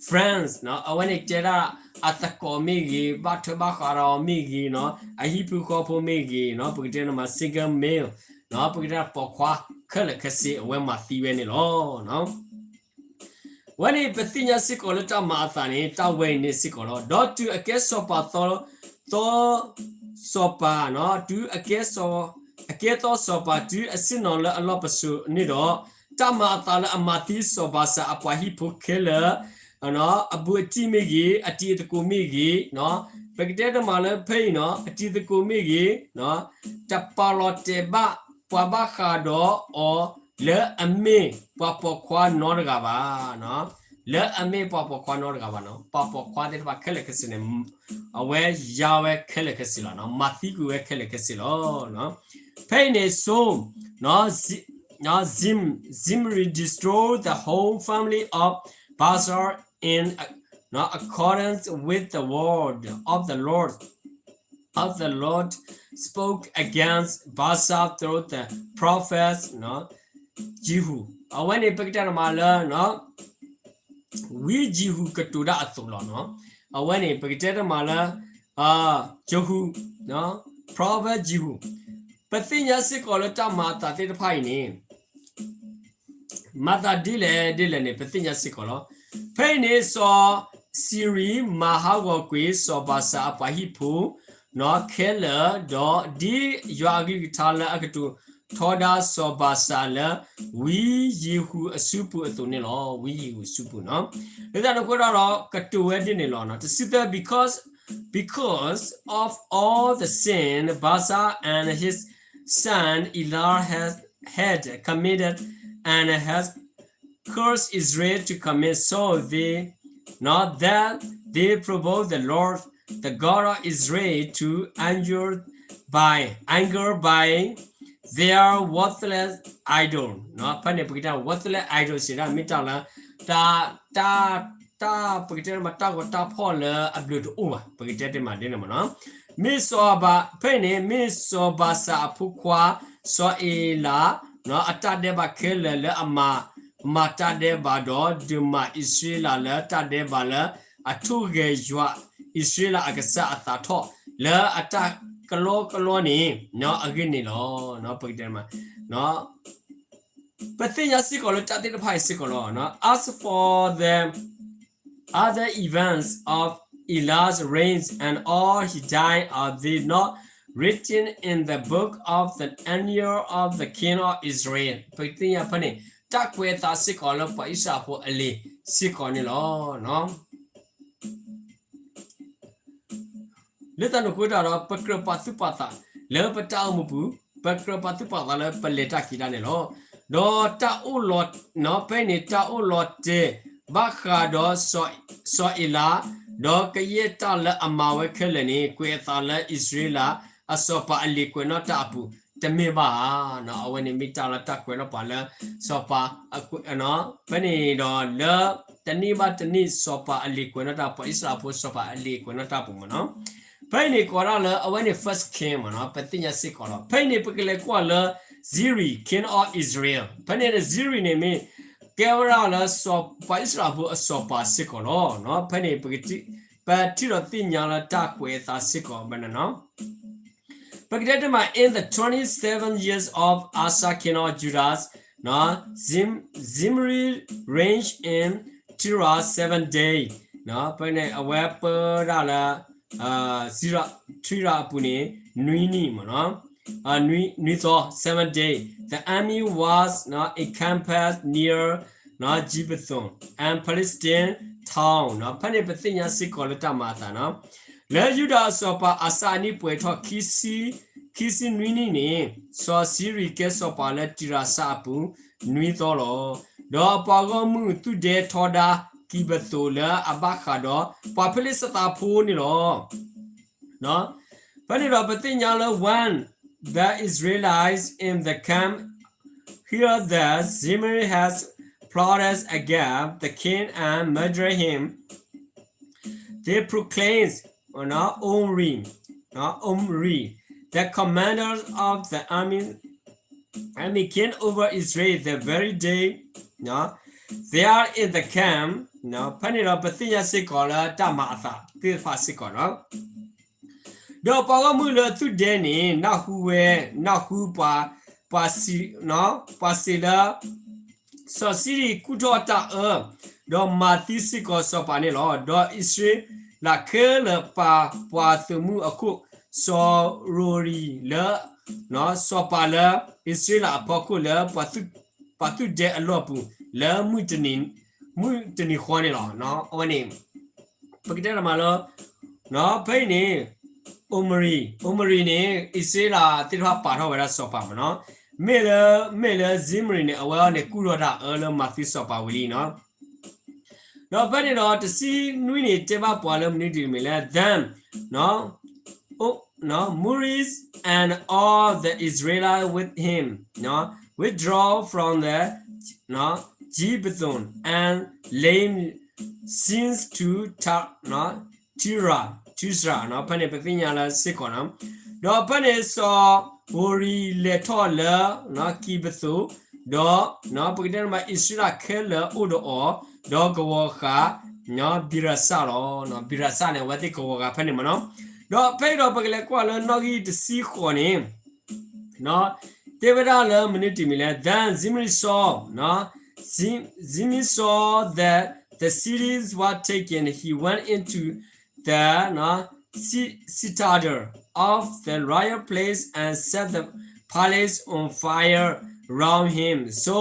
friends. အဝဲန့ၣ်တဲဒၣ် အသကိးမ့ၢ်ဂ့ၤ, ဘၣ်ထွဲဘၣ်ဃးဒီးမ့ၢ်ဂ့ၤနီၤ, အဟံၣ်ဖိဃီဖိမ့ၢ်ဂ့ၤနီၤ, ပကတဲန့ၣ်မး single male, ပကတဲပိာ်ခွါခဲလၢာ်ခဲဆ့ အဝဲမၤသံဝဲန့ၣ်လီၤ. အဝဲန့ၣ်ပသ့ၣ်ညါစ့ၢ်ကီးလၢတၢ်မၤအသးန့ၣ် တၢ်ဝဲအံၤန့ၣ်စ့ၢ်ကီးလီၤ. ဒီးတုၤအကဲစီၤပၤသီ, သီ, စီၤပၤ, တုၤအကဲစီၤ, အကဲသီစီၤပၤ တုၤအဆ့ၣ်နီၤလၢအလီၢ်ပစိာ်န့ၣ်ဒီး, တၢ်မၤအသးလၢအမၤသံစီၤဘၤၡၤအပှၤဟံၣ်ဖိခဲလၢာ်, အဘူးအတံၢ်မ့ၢ်ဂ့ၤ, အတံၤအသကိးမ့ၢ်ဂ့ၤ, ပကတဲတမံၤလၢဖဲအံၤနီၤ, အတံၤသကိးမ့ၢ်ဂ့ၤ, တပာ်လီၤတဲာ်ဘၣ်ပှၤဘၣ်ဃးဒီးအီၤလၢအမ့ၢ်ပှၤပိာ်ခွါနီတဂၤဘၣ်. လၢအမ့ၢ်ပှၤပိာ်ခွါနီတဂၤဘၣ်နီၤ, ပှၤပိာ်ခွါသ့ၣ်တဖၣ်ခဲလၢာ်ခဲဆ့န့ၣ် အဝဲယါဝဲခဲလၢာ်ခဲဆ့လီၤနီၤ, မၤသံကွံာ်ဝဲခဲလၢာ်ခဲဆ့လီၤ. ဖဲအံၤန့ၣ် so, Zim-, Zimri destroyed the whole family of Baasha in, uh, accordance with the word of the Lord, of the Lord spoke against Baasha through the prophet Jehu. အဝဲန့ၣ်ပကတဲတမံၤလၢ ဝံယံၤဟူးကတိၤတၢ်အသိးလီၤနီၤ. အဝဲန့ၣ် ပကတဲတမံၤလၢ Jehu, prophet Jehu, ပသ့ၣ်ညါစ့ၢ်ကီးလၢတၢ်မၤအသးသ့ၣ်တဖၣ်အံၤန့ၣ် မၤသးဒ်လဲၣ်ဒ်လဲၣ်န့ၣ် ပသ့ၣ်ညါစ့ၢ်ကီးလီၤ. ဖဲအံၤန့ၣ် စီၤစံရံမၤဟးဂီၤကွံာ်စီၤဘၤၡၤအပှၤဟံၣ်ဖိ ခဲလၢာ်, ဒီးဒ်ယွၤအကလုၢ်ကထါလၢအကတိၤထီဒါစီၤဘၤၡၤလၢ ဝံယံၤဟူးအစုပူၤအသိးန့ၣ်လီၤ. ဝံယံၤဟူးအစုပူၤနီၤ. လၢတၢ်န့ၣ်အဃိဒီး ကတိၤဝဲဒ်န့ၣ်လီၤ. တဆံသၢ because, because of all the sin Baasha and his son Ela has had committed and has caused Israel to commit, so they, not that they provoked the Lord, the God of Israel, to anger by, anger by their worthless idol. ဖဲန့ၣ် ပကတဲ worthless idol စံးဒၣ် မ့ၢ်တၢ်လၢ တၢ်, တၢ်, တၢ်, ပကတဲမး တၢ်ဂီၤတၢ်ဖီၣ်လၢအဘျုးတအိၣ်ဘၣ်, ပကတဲတ့ၢ်မးဒ်န့ၣ်မးနီၤ. မ့ၢ်စီၤဘၤ, ဖဲအံၤန့ၣ် မ့ၢ်စီၤဘၤၡၤအဖိခွါ စီၤအ့လး အတၢ်ဒဲးဘးခဲလၢာ်လၢအမၤ, မၤတၢ်ဒဲးဘးဒီး ဒုးမၤအံၣ်စရ့လးလၢတၢ်ဒဲးဘးလၢ အထိၣ်ဂဲၤယွၤ အံၣ်စရ့လးအကစၢ်အသးထီၣ် လၢအတၢ်ကလီကလီန့ၣ် အဂ့ၢ်န့ၣ်လီၤ. ပကတဲမး ပသ့ၣ်ညါစ့ၢ်ကီးလၢတၢ်သ့ၣ်တဖၣ်အံၤစ့ၢ်ကီးလီၤ. As for the other events of Ela's reign and all he did, are they not written in the book of the annals of the king of Israel? ပသ့ၣ်ညါဖဲန့ၣ် တၢ်ကွဲးအသးစ့ၢ်ကီးလၢပှၤအံၣ်စရ့လးဖိအလံာ်စ့ၢ်ကီးန့ၣ်လီၤ. လၢတၢ်န့ၣ်အဃိတၢ်ဒီး ပကြၢးပာ်သူၣ်ပာ်သးလၢပတၢ်အိၣ်မူပူၤ, ပကြၢးပာ်သူၣ်ပာ်သးလၢပလဲၤတၢ်က့ၤတၢ်န့ၣ်လီၤ. ဒီးတၢ်အိၣ်လီၤ, ဖဲအံၤန့ၣ် တၢ်အိၣ်လီၤတဲာ်ဘၣ်ဃးဒီး စီၤအ့လး, ဒီးကယဲၢ်တၢ်လၢအမၤဝဲခဲလၢာ်န့ၣ် ကွဲးအသးလၢအံၣ်စရ့လးအစီၤပၤအလံာ်ကွဲးနီၣ်တၢ်အပူၤ တမ့ၢ်ဘၣ်ဧါ. အဝဲန့ၣ်မ့ၢ်တၢ်လၢတၢ်ကွဲးနီၣ်ပှၤလၢ စီၤပၤ ဖဲန့ၣ်ဒီးလၢ တနံၣ်ဘၣ်တနံၣ် စီၤပၤအလံာ်ကွဲးနီၣ်တၢ် ပှၤအံၣ်စရ့လးဖိစီၤပၤအလံာ်ကွဲးနီၣ်တၢ်ပူၤမးနီၤ. ဖဲအံၤန့ၣ်ကိးဒၣ်လၢ အဝဲန့ၣ် First King မးနီၤ, ပသ့ၣ်ညါစ့ၢ်ကီးလီၤ. ဖဲအံၤန့ၣ် ပကလဲၤကွၢ်လၢ Zimri, king of Israel. ဖဲန့ၣ် Zimri န့ၣ်မ့ၢ် ကဲဝဲဒၣ်လၢ ပှၤအံၣ်စရ့လးဖိအစီၤပၤစ့ၢ်ကီးလီၤ. ဖဲန့ၣ် ပထံၣ်ဒီးသ့ၣ်ညါလၢတၢ်ကွဲးအသးစ့ၢ်ကီးဘၣ်န့ၣ်နီၤ. ပကတဲတ့ၢ်မး in the twenty-seven years of Asa king of Judah, Zimri reigned in Tirzah seven days. ဖဲန့ၣ် အဝဲပၢဒၣ်လၢ Tirzah အပူၤန့ၣ် နွံနံၣ်မးနီၤ, နွံသီ seven days. The army was encamped near Gibbethon and Palestine town. ဖဲန့ၣ်ပသ့ၣ်ညါစ့ၢ်ကီးလၢတၢ်မၤအသးနီၤ. လၢယူဒၤအစီၤပၤအၤစၣ်အနံၣ်ပှဲၤထီၣ် ခံဆံနွံနံၣ်န့ၣ် စီၤစံရံကဲစီၤပၤလၢတံရၤစၤအပူၤ နွံသီလီၤ. ဒီးပှၤဂီၢ်မုၢ်သူၣ်ဒဲထီဒါကံးပသိးလၢအဘၣ်ဃးဒီး ပှၤဖလ့ၣ်စတံဖိန့ၣ်လီၤ. ဖဲန့ၣ်ဒီးပသ့ၣ်ညါလၢ when the Israelites in the camp hear that Zimri has plotted against the king and murdered him, they proclaimed Omri, Omri, the commander of the army, army king over Israel the very day they are in the camp. ဖဲန့ၣ်ဒီးပသ့ၣ်ညါစ့ၢ်ကီးလၢတၢ်မၤအသးသ့ၣ်တဖၣ်စ့ၢ်ကီးနီၤ. ဒီးပှၤဂီၢ်မုၢ်လၢသူၣ်ဒဲန့ၣ် နၢ်ဟူဝဲ, နၢ်ဟူပှၤ, ပှၤစံး, ပှၤစံးလၢ စီၤစံရံကူၣ်ထီၣ်တၢ်အၢ, ဒီးမၤသံစ့ၢ်ကီးစီၤပၤန့ၣ်လီၤ. ဒီးအံၣ်စရ့လးခဲလၢာ်ပာ်ပှၤသုးမုၢ်အခိၣ် စီၤရိၤရံလၢ စီၤပၤလၢအံၣ်စရ့လးအဖီခိၣ်လၢပှၤသူၣ် ပာ်သူၣ်ဒဲအလီၢ်ပူၤ လၢမုၢ်တနံၤဃီန့ၣ်လီၤ. အဝဲန့ၣ် ပကတဲတမးလၢ ဖဲအံၤန့ၣ် အိမရံၤ, အိမရံၤန့ၣ် အံၣ်စရ့လးသ့ၣ်တဖၣ်ပာ်ထီၣ်ဝဲဒၣ်စီၤပၤမ့ၢ်နီၤ, မ့ၢ်လၢ မ့ၢ်လၢ Zimri န့ၣ် အဝဲအံၤန့ၣ် ကူၣ်ထီၣ်တၢ်အၢလၢမၤသံစီၤပၤဝံၤလံနီၤ. ဒီးဖဲန့ၣ်ဒီး တဆံနွံန့ၣ် တဲဘၣ်ပှၤလၢမနုၤတမံၤလဲၣ်, Then Moses and all the Israelites with him withdrew from the Gibeon and laid siege to Tirzah, Tirzah ဖဲန့ၣ် ပသ့ၣ်ညါလၢစ့ၢ်ကီးနီၤ. ဒီးဖဲန့ၣ် စီၤဧိၤရံလဲၤထီၣ်လၢ ကံးဘသိၣ်, ဒီး ပကတဲတမး အံၣ်စရ့လးခဲလၢာ်အိၣ်ဒီးအီၤ, ဒီးကဝီၤဃာ် ဘံရၤစၢ်လီၤ. ဘံရၤစၢ်န့ၣ် အဝဲသ့ၣ်ကဝီၤဃာ်ဖဲန့ၣ်မ့ၢ်နီၤ. ဒီးဖဲအံၤဒီး ပကလဲၤကွၢ်လၢနီၣ်ဂံၢ်တဆံဃိးန့ၣ် တဲဝဲဒၣ်လၢမနုၤတမံၤလဲၣ်, Then Zimri saw, Zimri saw that the cities were taken. He went into the citadel of the royal place and set the palace on fire round him. So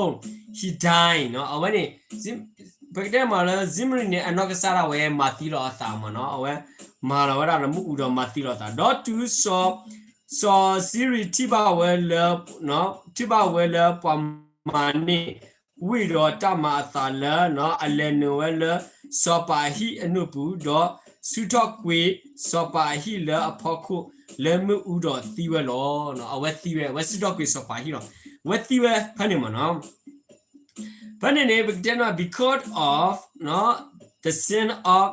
he died. အဝဲန့ၣ် ပကတဲမးလၢ Zimri န့ၣ် အနီၢ်ကစၢ်ဒၣ်ဝဲမၤသံလီၤအသးမ့ၢ်နီၤ, အဝဲမၤလီၤဝဲဒၣ်ဒီးမ့ၣ်အူဒီးမၤသံလီၤအသး, ဒီးတုၤ စီၤစံရံထံၣ်ဘၣ်ဝဲလၢ ထံၣ်ဘၣ်ဝဲလၢပှၤမၤန့ၢ်ဝံၤဒီးတၢ်မၤအသးလၢ အလဲၤနုာ်ဝဲလၢစီၤပၤအဟံၣ်အနူၢ်ပူၤ, ဒီးစုထီၣ်ကွံာ်စီၤပၤအဟံၣ်လၢအဖီခိၣ် လၢမ့ၣ်အူဒီးသံဝဲလီၤ. အဝဲသံဝဲ, အဝဲစုထီၣ်ကွံာ်စီၤပၤအဟံၣ်လီၤ. အဝဲသံဝဲဖဲန့ၣ်မ့ၢ်နီၤ. ဖဲန့ၣ်န့ၣ် ပကတဲန့ၣ် because of the sin of,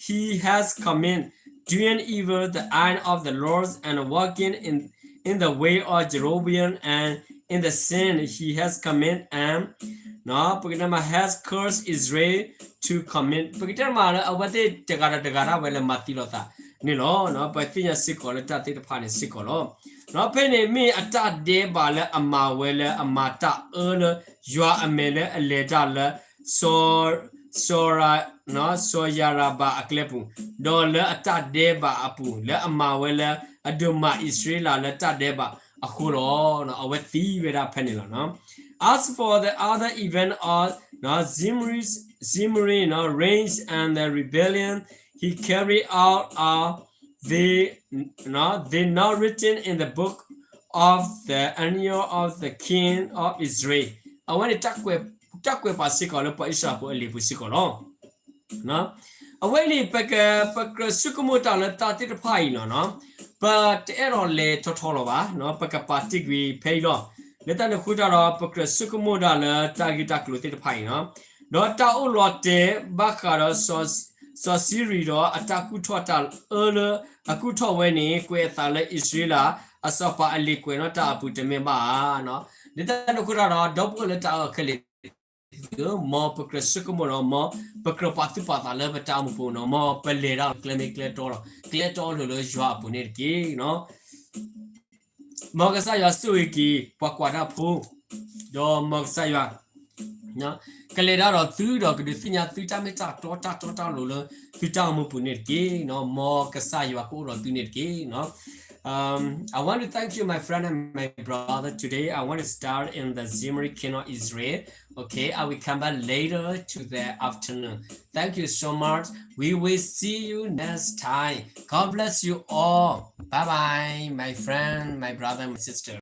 he has committed, doing evil the eye of the Lord and walking in, in the way of Jeroboam and in the sin he has committed and ပကတဲမး has caused Israel to commit, ပကတဲမးလၢအဝဲသ့ၣ်တဂၤဒီးတဂၤဒၣ်ဝဲလၢမၤသံလိာ်သးန့ၣ်လီၤ. ပသ့ၣ်ညါစ့ၢ်ကီးလၢတၢ်သ့ၣ်တဖၣ်န့ၣ်စ့ၢ်ကီးလီၤ. ဖဲန့ၣ်မ့ၢ်အတၢ်ဒဲးဘးလၢအမၤဝဲလၢအမၤတၢ်အၢလၢယွၤအမဲာ်လၢအလဲၤတၢ်လၢ စီၤ စီၤရၤ စီၤယၤရဘၣ်အကျဲပူၤ, ဒီးလၢအတၢ်ဒဲးဘးအပူၤ လၢအမၤဝဲလၢအဒိးမၤအံၣ်စရ့လးလၢတၢ်ဒဲးဘးအဃိလီၤ. အဝဲသံဝဲဒၣ်ဖဲန့ၣ်လီၤ. As for the other event of Zimri, Zimri reigns and the rebellion he carried out, are they, they not written in the book of the annals of the king of Israel? အဝဲန့ၣ် တၢ်ကွဲးပာ်စ့ၢ်ကီးလၢပှၤအံၣ်စရ့လးဖိအလံာ်ပူၤစ့ၢ်ကီးလီၤ. အဝဲန့ၣ် ပက, ပကြၢးဆိကမိၣ်တၢ်လၢတၢ်သ့ၣ်တဖၣ်အံၤလီၤ. ပတအဲၣ်ဒိးလဲၤထီထီလီၤဘၣ်, ပကပာ်တ့ၢ်ကွံာ်ဖဲအံၤလီၤ. လၢတၢ်န့ၣ်အဃိတၢ်ဒီး ပကြၢးဆိကမိၣ်တၢ်လၢတၢ်ဂ့ၢ်တၢ်ကျိၤသ့ၣ်တဖၣ်အံၤလီၤ. ဒီးတၢ်အိၣ်လီၤတဲာ်ဘၣ်ဃးဒီး စီၤစံရံဒီးအတၢ်ကူၣ်ထီၣ်တၢ်အၢလၢအကူၣ်ထီၣ်ဝဲန့ၣ် ကွဲးအသးလၢအံၣ်စရ့လးအစီၤပၤအလံာ်ကွဲးနီၣ်တၢ်အပူၤတမ့ၢ်ဘၣ်ဧါ. လၢတၢ်န့ၣ်အဃိတၢ်ဒီး ဒီပုၢ်ဝဲၢ်လၢတၢ်အဲၣ်ခဲလၢာ် မ်ပကြၢးဆိကမိၣ်ဒီး မ်ပကြၢးပာ်သူၣ်ပာ်သးလၢပတၢ်အိၣ်မူပူၤနီၤ, မ်ပလဲၤတၢ်ကျဲမ့ၢ်ကျဲတီလီၤ, ကျဲတီလိၤလၢယွၤအပူၤန့ၣ်တက့ၢ်. မ်ကစၢ်ယွၤဆိၣ်ဂ့ၤက့ၤ ပှၤကွၢ်တၢ်ဖိ, ဒီးမ်ကစၢ်ယွၤ ကလဲၤတၢ်ဒီးသုဒီးကဒုးသ့ၣ်ညါသုတၢ်မ့ၢ်တၢ်တီတၢ်တီတၢ်လိၤလၢသုတၢ်အိၣ်မူပူၤန့ၣ်တက့ၢ်. မ်ကစၢ်ယွၤကအိၣ်ဒီးသုန့ၣ်တက့ၢ်. Um, I want to thank you, my friend and my brother. Today, I want to start in the Zimri, king of Israel. Okay, I will come back later to the afternoon. Thank you so much. We will see you next time. God bless you all. Bye bye, my friend, my brother, my sister.